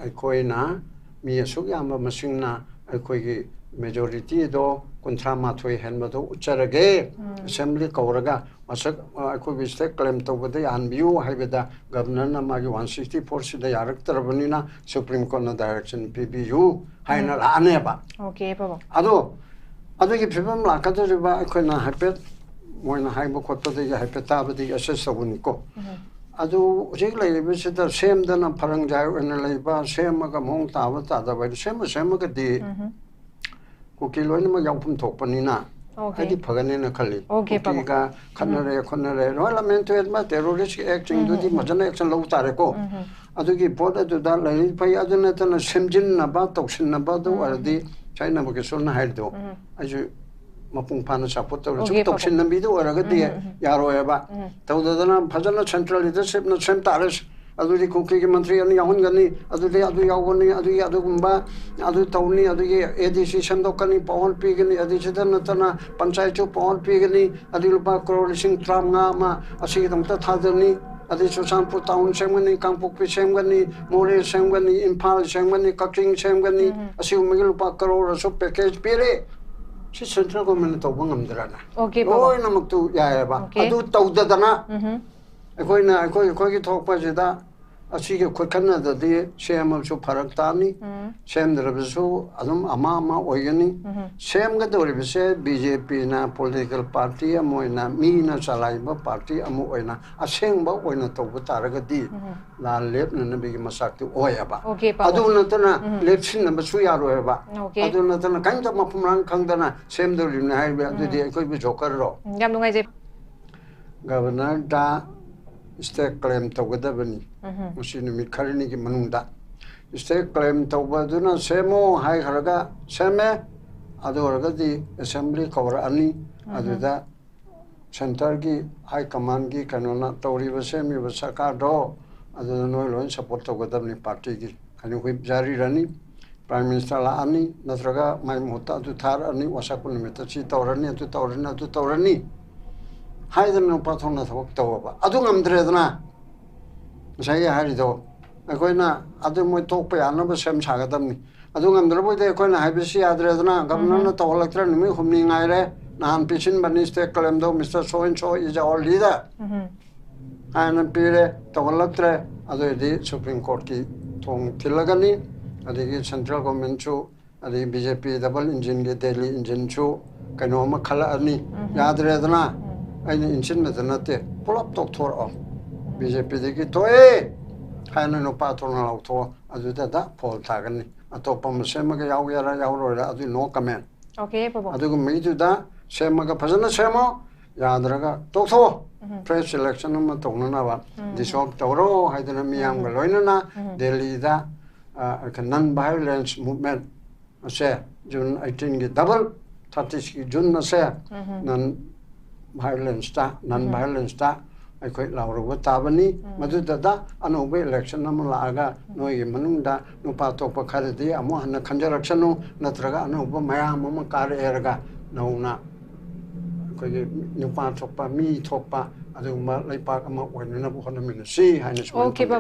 ꯑꯩꯈꯣꯏꯅ ꯃꯤ ꯑꯁꯨꯛ ꯌꯥꯝꯕ ꯃꯁꯤꯡꯅ ꯑꯩꯈꯣꯏꯒꯤ ꯃꯦꯖꯣꯔꯤꯇꯤꯗꯣ ꯀꯨꯟꯊ꯭ꯔꯥ ꯃꯥꯊꯣꯏ ꯍꯦꯟꯕꯗꯣ ꯎꯠꯆꯔꯒꯦ, ꯑꯦꯁꯦꯝꯕ꯭ꯂꯤ ꯀꯧꯔꯒ ꯃꯁꯛ, ꯑ, ꯑꯩꯈꯣꯏꯒꯤ ꯁ꯭ꯇꯦꯠ ꯀ꯭ꯂꯦꯝ ꯇꯧꯕꯗ ꯌꯥꯍꯟꯕꯤꯌꯨ ꯍꯥꯏꯕꯗ ꯒꯕꯅꯔꯅ ꯃꯥꯒꯤ ꯋꯥꯟ ꯁꯤꯛꯁꯇꯤ ꯐꯣꯔꯁꯤꯗ ꯌꯥꯔꯛꯇ꯭ꯔꯕꯅꯤꯅ ꯁꯨꯄ꯭ꯔꯤꯝ ꯀꯣꯔꯠꯅ ꯗꯥꯏꯔꯦꯛꯁꯟ ꯄꯤꯕꯤꯌꯨ ꯍꯥꯏꯅ ꯂꯥꯛꯑꯅꯦꯕ꯫ Okay, ꯄꯥꯕꯨꯡ꯫ ꯑꯗꯣ ꯑꯗꯨꯒꯤ ꯐꯤꯕꯝ ꯂꯥꯛꯀꯗꯧꯔꯤꯕ ꯑꯩꯈꯣꯏꯅ ꯍꯥꯏꯐꯦꯠ ꯃꯣꯏꯅ ꯍꯥꯏꯕ ꯈꯣꯠꯄꯗꯒꯤ ꯍꯥꯏꯐꯦꯠ ꯇꯥꯕꯗꯒꯤ ꯑꯦꯁꯦꯁ ꯇꯧꯕꯅꯤꯀꯣ꯫ ꯑꯗꯨ ꯍꯧꯖꯤꯛ ꯂꯩꯔꯤꯕꯁꯤꯗ ꯁꯦꯝꯗꯅ ꯐꯔꯪꯖꯥꯏ ꯑꯣꯏꯅ ꯂꯩꯕ, ꯁꯦꯝꯃꯒ ꯃꯑꯣꯡ ꯇꯥꯕ ꯇꯥꯗꯕ ꯍꯥꯏꯗꯣ ꯁꯦꯝꯃ ꯁꯦꯝꯃꯒꯗꯤ ꯀꯨꯀꯤ ꯂꯣꯏꯅꯃꯛ ꯌꯥꯎꯐꯝ ꯊꯣꯛꯄꯅꯤꯅ Okay. ꯑꯩꯗꯤ ꯐꯒꯅꯦꯅ ꯈꯜꯂꯤ꯫ Okay, ꯄꯥꯕꯨꯡ꯫ ꯀꯨꯀꯤꯒ ꯈꯠꯅꯔꯦ ꯈꯣꯠꯅꯔꯦ, ꯂꯣꯏ ꯂꯥꯃꯦꯟ ꯇꯨꯌꯦꯟꯕ ꯇꯦꯔꯣꯔꯤꯁꯀꯤ ꯑꯦꯛꯁꯤꯡꯗꯨꯗꯤ ꯐꯖꯅ ꯑꯦꯛꯁꯟ ꯂꯧ ꯇꯥꯔꯦꯀꯣ꯫ ꯑꯗꯨꯒꯤ ꯄꯣꯠ ꯑꯗꯨꯗ ꯂꯩꯔꯤ ꯐꯩ, ꯑꯗꯨ ꯅꯠꯇꯅ ꯁꯦꯝꯖꯤꯟꯅꯕ ꯇꯧꯁꯤꯟꯅꯕ ꯑꯗꯨ ꯑꯣꯏꯔꯗꯤ ꯆꯥꯏꯅꯕ ꯀꯤꯁꯣꯔꯅ ꯍꯥꯏꯔꯤꯗꯣ ꯑꯩꯁꯨ ꯃꯄꯨꯡ ꯐꯥꯅ ꯁꯄꯣꯔꯠ ꯇꯧꯔꯦ꯫ ꯁꯨꯝ Okay, ꯄꯥꯕꯨꯡ꯫ ꯇꯧꯁꯤꯟꯅꯕꯤꯗ ꯑꯣꯏꯔꯒꯗꯤ ꯌꯥꯔꯣꯏꯕ꯫ ꯇꯧꯗꯗꯅ ꯐꯖꯅ ꯁꯦꯟꯇ꯭ꯔꯦꯜ ꯂꯤꯗꯔꯁꯤꯞꯅ ꯁꯦꯝ ꯇꯥꯔꯦ꯫ ꯑꯗꯨꯗꯤ ꯀꯨꯀꯤꯒꯤ ꯃꯟꯇ꯭ꯔꯤ ꯑꯅꯤ ꯌꯥꯎꯍꯟꯒꯅꯤ, ꯑꯗꯨꯗꯤ ꯑꯗꯨ ꯌꯥꯎꯒꯅꯤ, ꯑꯗꯨꯒꯤ ꯑꯗꯨꯒꯨꯝꯕ ꯑꯗꯨ ꯇꯧꯅꯤ, ꯑꯗꯨꯒꯤ ꯑꯦ ꯗꯤ ꯁꯤ ꯁꯦꯝꯗꯣꯛꯀꯅꯤ, ꯄꯥꯋꯔ ꯄꯤꯒꯅꯤ, ꯑꯗꯨꯁꯤꯗ ꯅꯠꯇꯅ ꯄꯟꯆꯥꯌꯠꯁꯨ ꯄꯥꯋꯔ ꯄꯤꯒꯅꯤ, ꯑꯗꯨ ꯂꯨꯄꯥ ꯀ꯭ꯔꯣꯔ ꯂꯤꯁꯤꯡ ꯇꯔꯥꯃꯉꯥ ꯑꯃ ꯑꯁꯤꯒꯤꯗꯃꯛꯇ ꯊꯥꯗꯅꯤ, ꯑꯗꯩ ꯆꯨꯔꯆꯥꯟꯄꯨꯔ ꯇꯥꯎꯟ ꯁꯦꯝꯒꯅꯤ, ꯀꯥꯡꯄꯣꯛꯄꯤ ꯁꯦꯝꯒꯅꯤ, ꯃꯣꯔꯦ ꯁꯦꯝꯒꯅꯤ, ꯏꯝꯐꯥꯜ ꯁꯦꯝꯒꯅꯤ, ꯀꯛꯆꯤꯡ ꯁꯦꯝꯒꯅꯤ, ꯑꯁꯤꯒꯨꯝꯕꯒꯤ ꯂꯨꯄꯥ ꯀ꯭ꯔꯣꯔ ꯑꯁꯨꯛ ꯄꯦꯀꯦꯖ ꯄꯤꯔꯦ꯫ ꯁꯤ ꯁꯦꯟꯇ꯭ꯔꯦꯜ ꯒꯣꯔꯃꯦꯟꯅ ꯇꯧꯕ ꯉꯝꯗ꯭ꯔꯥꯅꯦ? Okay, ꯄꯥꯕꯨꯡ꯫ ꯂꯣꯏꯅꯃꯛꯇꯨ ꯌꯥꯏꯑꯕ꯫ Okay. ꯑꯗꯨ ꯇꯧꯗꯗꯅ ꯎꯝ ꯑꯩꯈꯣꯏꯅ ꯑꯩꯈꯣꯏ ꯑꯩꯈꯣꯏꯒꯤ ꯊꯣꯛꯄꯁꯤꯗ ꯑꯁꯤꯒꯤ ꯈꯨꯠꯈꯟꯅꯗꯗꯤ ꯁꯦꯝꯃꯕꯁꯨ ꯐꯔꯛ ꯇꯥꯅꯤ, ꯁꯦꯝꯗ꯭ꯔꯕꯁꯨ ꯑꯗꯨꯝ ꯑꯃ ꯑꯃ ꯑꯣꯏꯒꯅꯤ꯫ ꯁꯦꯝꯒꯗꯧꯔꯤꯕꯁꯦ ꯕꯤ ꯖꯦ ꯄꯤꯅ ꯄꯣꯂꯤꯇꯤꯀꯦꯜ ꯄꯥꯔꯇꯤ ꯑꯃ ꯑꯣꯏꯅ, ꯃꯤꯅ ꯆꯂꯥꯏꯕ ꯄꯥꯔꯇꯤ ꯑꯃ ꯑꯣꯏꯅ ꯑꯁꯦꯡꯕ ꯑꯣꯏꯅ ꯇꯧꯕ ꯇꯥꯔꯒꯗꯤ ꯂꯥꯟ ꯂꯦꯞꯅꯅꯕꯒꯤ ꯃꯆꯥꯛꯇꯤ ꯑꯣꯏꯌꯦꯕ꯫ Okay, ꯄꯥꯕꯨꯡ꯫ ꯑꯗꯨ ꯅꯠꯇꯅ ꯂꯦꯞꯁꯤꯟꯅꯕꯁꯨ ꯌꯥꯔꯣꯏꯕ꯫ Okay. ꯑꯗꯨ ꯅꯠꯇꯅ ꯀꯔꯤꯝꯇ ꯃꯐꯝ ꯃꯔꯥꯡ ꯈꯪꯗꯅ ꯁꯦꯝꯗꯧꯔꯤꯕꯅꯤ ꯍꯥꯏꯔꯤꯕ ꯑꯗꯨꯗꯤ ꯑꯩꯈꯣꯏꯕꯨ ꯖꯣꯀꯔꯔꯣ? ꯎꯝ, ꯌꯥꯝ ꯅꯨꯡꯉꯥꯏꯖꯩ꯫ ꯒꯕꯔꯅꯔꯗ ꯏꯁꯇꯦꯠ ꯀ꯭ꯂꯦꯝ ꯇꯧꯒꯗꯕꯅꯤ꯫ ꯃꯁꯤ ꯅꯨꯃꯤꯠ ꯈꯔꯅꯤꯒꯤ ꯃꯅꯨꯡꯗ ꯏꯁꯇꯦꯠ ꯀ꯭ꯂꯦꯝ ꯇꯧꯕꯗꯨꯅ ꯁꯦꯝꯃꯣ ꯍꯥꯏꯈ꯭ꯔꯒ ꯁꯦꯝꯃꯦ꯫ ꯑꯗꯨ ꯑꯣꯏꯔꯒꯗꯤ ꯑꯦꯁꯦꯝꯕ꯭ꯂꯤ ꯀꯧꯔꯛꯑꯅꯤ꯫ ꯑꯗꯨꯗ ꯁꯦꯟꯇꯔꯒꯤ ꯍꯥꯏ ꯀꯃꯥꯟꯒꯤ ꯀꯩꯅꯣꯅ ꯇꯧꯔꯤꯕ ꯁꯦꯝꯃꯤꯕ ꯁꯔꯀꯥꯔꯗꯣ ꯑꯗꯨꯗ ꯅꯣꯏ ꯂꯣꯏ ꯁꯞꯄꯣꯔꯠ ꯇꯧꯒꯗꯕꯅꯤ ꯄꯥꯔꯇꯤꯒꯤ꯫ ꯍꯥꯏꯅ ꯍꯨꯏꯞ ꯖꯥꯔꯤꯔꯅꯤ꯫ ꯄ꯭ꯔꯥꯏꯝ ꯃꯤꯅꯤꯁꯇꯔ ꯂꯥꯛꯑꯅꯤ, ꯅꯠꯇ꯭ꯔꯒ ꯃꯥꯏ ꯃꯍꯨꯠꯇ ꯑꯗꯨ ꯊꯥꯔꯛꯑꯅꯤ, ꯋꯥꯁꯛꯄ ꯅꯨꯃꯤꯠꯇ ꯁꯤ ꯇꯧꯔꯅꯤ, ꯑꯗꯨ ꯇꯧꯔꯅꯤ, ꯑꯗꯨ ꯇꯧꯔꯅꯤ ꯍꯥꯏꯗꯅ ꯅꯨꯄꯥ ꯊꯣꯛꯅ ꯊꯕꯛ ꯇꯧꯕ꯫ ꯑꯗꯨ ꯉꯝꯗ꯭ꯔꯦꯗꯅ, ꯉꯁꯥꯏꯒꯤ ꯍꯥꯏꯔꯤꯗꯣ, ꯑꯩꯈꯣꯏꯅ ꯑꯗꯨ ꯃꯣꯏ ꯇꯣꯛꯄ ꯌꯥꯅꯕ ꯁꯦꯝ ꯁꯥꯒꯗꯕꯅꯤ꯫ ꯑꯗꯨ ꯉꯝꯗ꯭ꯔꯕꯣꯏꯗꯤ ꯑꯩꯈꯣꯏꯅ ꯍꯥꯏꯕꯁꯤ ꯌꯥꯗ꯭ꯔꯦꯗꯅ, ꯒꯕꯔꯅꯔꯅ ꯇꯧꯍꯜꯂꯛꯇ꯭ꯔꯦ, ꯅꯨꯃꯤꯠ ꯍꯨꯝꯅꯤ ꯉꯥꯏꯔꯦ, ꯅꯍꯥꯟ ꯄꯤꯁꯤꯟꯕꯅꯤ state ꯀ꯭ꯂꯦꯝꯗꯣ, "Mister So and so is our leader" ꯍꯥꯏꯅ ꯄꯤꯔꯦ, ꯇꯧꯍꯜꯂꯛꯇ꯭ꯔꯦ꯫ ꯑꯗꯨ ꯑꯣꯏꯔꯗꯤ ꯁꯨꯄ꯭ꯔꯤꯝ ꯀꯣꯔꯠꯀꯤ ꯊꯣꯡ ꯊꯤꯜꯂꯒꯅꯤ꯫ ꯑꯗꯒꯤ ꯁꯦꯟꯇ꯭ꯔꯦꯜ ꯒꯣꯔꯃꯦꯟꯁꯨ, ꯑꯗꯒꯤ ꯕꯤ ꯖꯦ ꯄꯤ ꯗꯕꯜ ꯏꯟꯖꯤꯟꯒꯤ ꯗꯦꯜꯂꯤ ꯏꯟꯖꯤꯟꯁꯨ ꯀꯩꯅꯣ ꯑꯃ ꯈꯜꯂꯛꯑꯅꯤ꯫ ꯌꯥꯗ꯭ꯔꯦꯗꯅ, ꯑꯩꯅ ꯏꯟꯁꯤꯟꯕꯗ ꯅꯠꯇꯦ, ꯄꯨꯂꯞ ꯇꯣꯛꯊꯣꯔꯛꯑꯣ꯫ ꯕꯤ ꯖꯦ ꯄꯤꯗꯒꯤ ꯊꯣꯛꯑꯦ ꯍꯥꯏꯅ ꯅꯨꯄꯥ ꯊꯣꯛꯅ ꯂꯥꯎꯊꯣꯛꯑꯣ, ꯑꯗꯨꯗ ꯐꯣꯜ ꯊꯥꯒꯅꯤ꯫ ꯑꯇꯣꯞꯄ ꯑꯃ ꯁꯦꯝꯃꯒ ꯌꯥꯎꯒꯦꯔꯥ ꯌꯥꯎꯔꯣꯏꯔꯥ, ꯑꯗꯨ no comment꯫ Okay, ꯄꯥꯕꯨꯡ꯫ ꯑꯗꯨꯒꯨꯝꯕꯒꯤꯗꯨꯗ ꯁꯦꯝꯃꯒ ꯐꯖꯅ ꯁꯦꯝꯃꯣ, ꯌꯥꯗ꯭ꯔꯒ ꯇꯣꯛꯊꯣꯛꯑꯣ꯫ Fresh election ꯑꯃ ꯇꯧꯅꯅꯕ dissolve ꯇꯧꯔꯣ ꯍꯥꯏꯗꯅ ꯃꯤꯌꯥꯝꯒ ꯂꯣꯏꯅꯅ ꯗꯦꯜꯂꯤꯗ, ꯑ, non violence movement ꯑꯁꯦ June eighteenꯒꯤ double thirtyꯒꯤ June ꯑꯁꯦ non violenceꯇ, non violenceꯇ ꯑꯩꯈꯣꯏ ꯂꯥꯎꯔꯨꯕ ꯇꯥꯕꯅꯤ꯫ ꯃꯗꯨꯗ ꯑꯅꯧꯕ election ꯑꯃ ꯂꯥꯛꯑꯒ ꯅꯣꯏꯒꯤ ꯃꯅꯨꯡꯗ ꯅꯨꯄꯥ ꯊꯣꯛꯄ ꯈꯔꯗꯤ ꯑꯃꯨꯛ ꯍꯟꯅ ꯈꯟꯖꯔꯛꯁꯅꯨ, ꯅꯠꯇ꯭ꯔꯒ ꯑꯅꯧꯕ ꯃꯌꯥꯝ ꯑꯃ ꯀꯥꯔꯛꯑꯦꯔꯒ ꯅꯧꯅ ꯑꯩꯈꯣꯏꯒꯤ ꯅꯨꯄꯥ ꯊꯣꯛꯄ, ꯃꯤ ꯊꯣꯛꯄ ꯑꯗꯨꯒꯨꯝꯕ ꯂꯩꯄꯥꯛ ꯑꯃ ꯑꯣꯏꯅꯅꯕ ꯍꯣꯠꯅꯃꯤꯟꯅꯁꯤ ꯍꯥꯏꯅ ꯁꯨꯃꯥꯏꯅ Okay, ꯊꯝꯖꯒꯦ꯫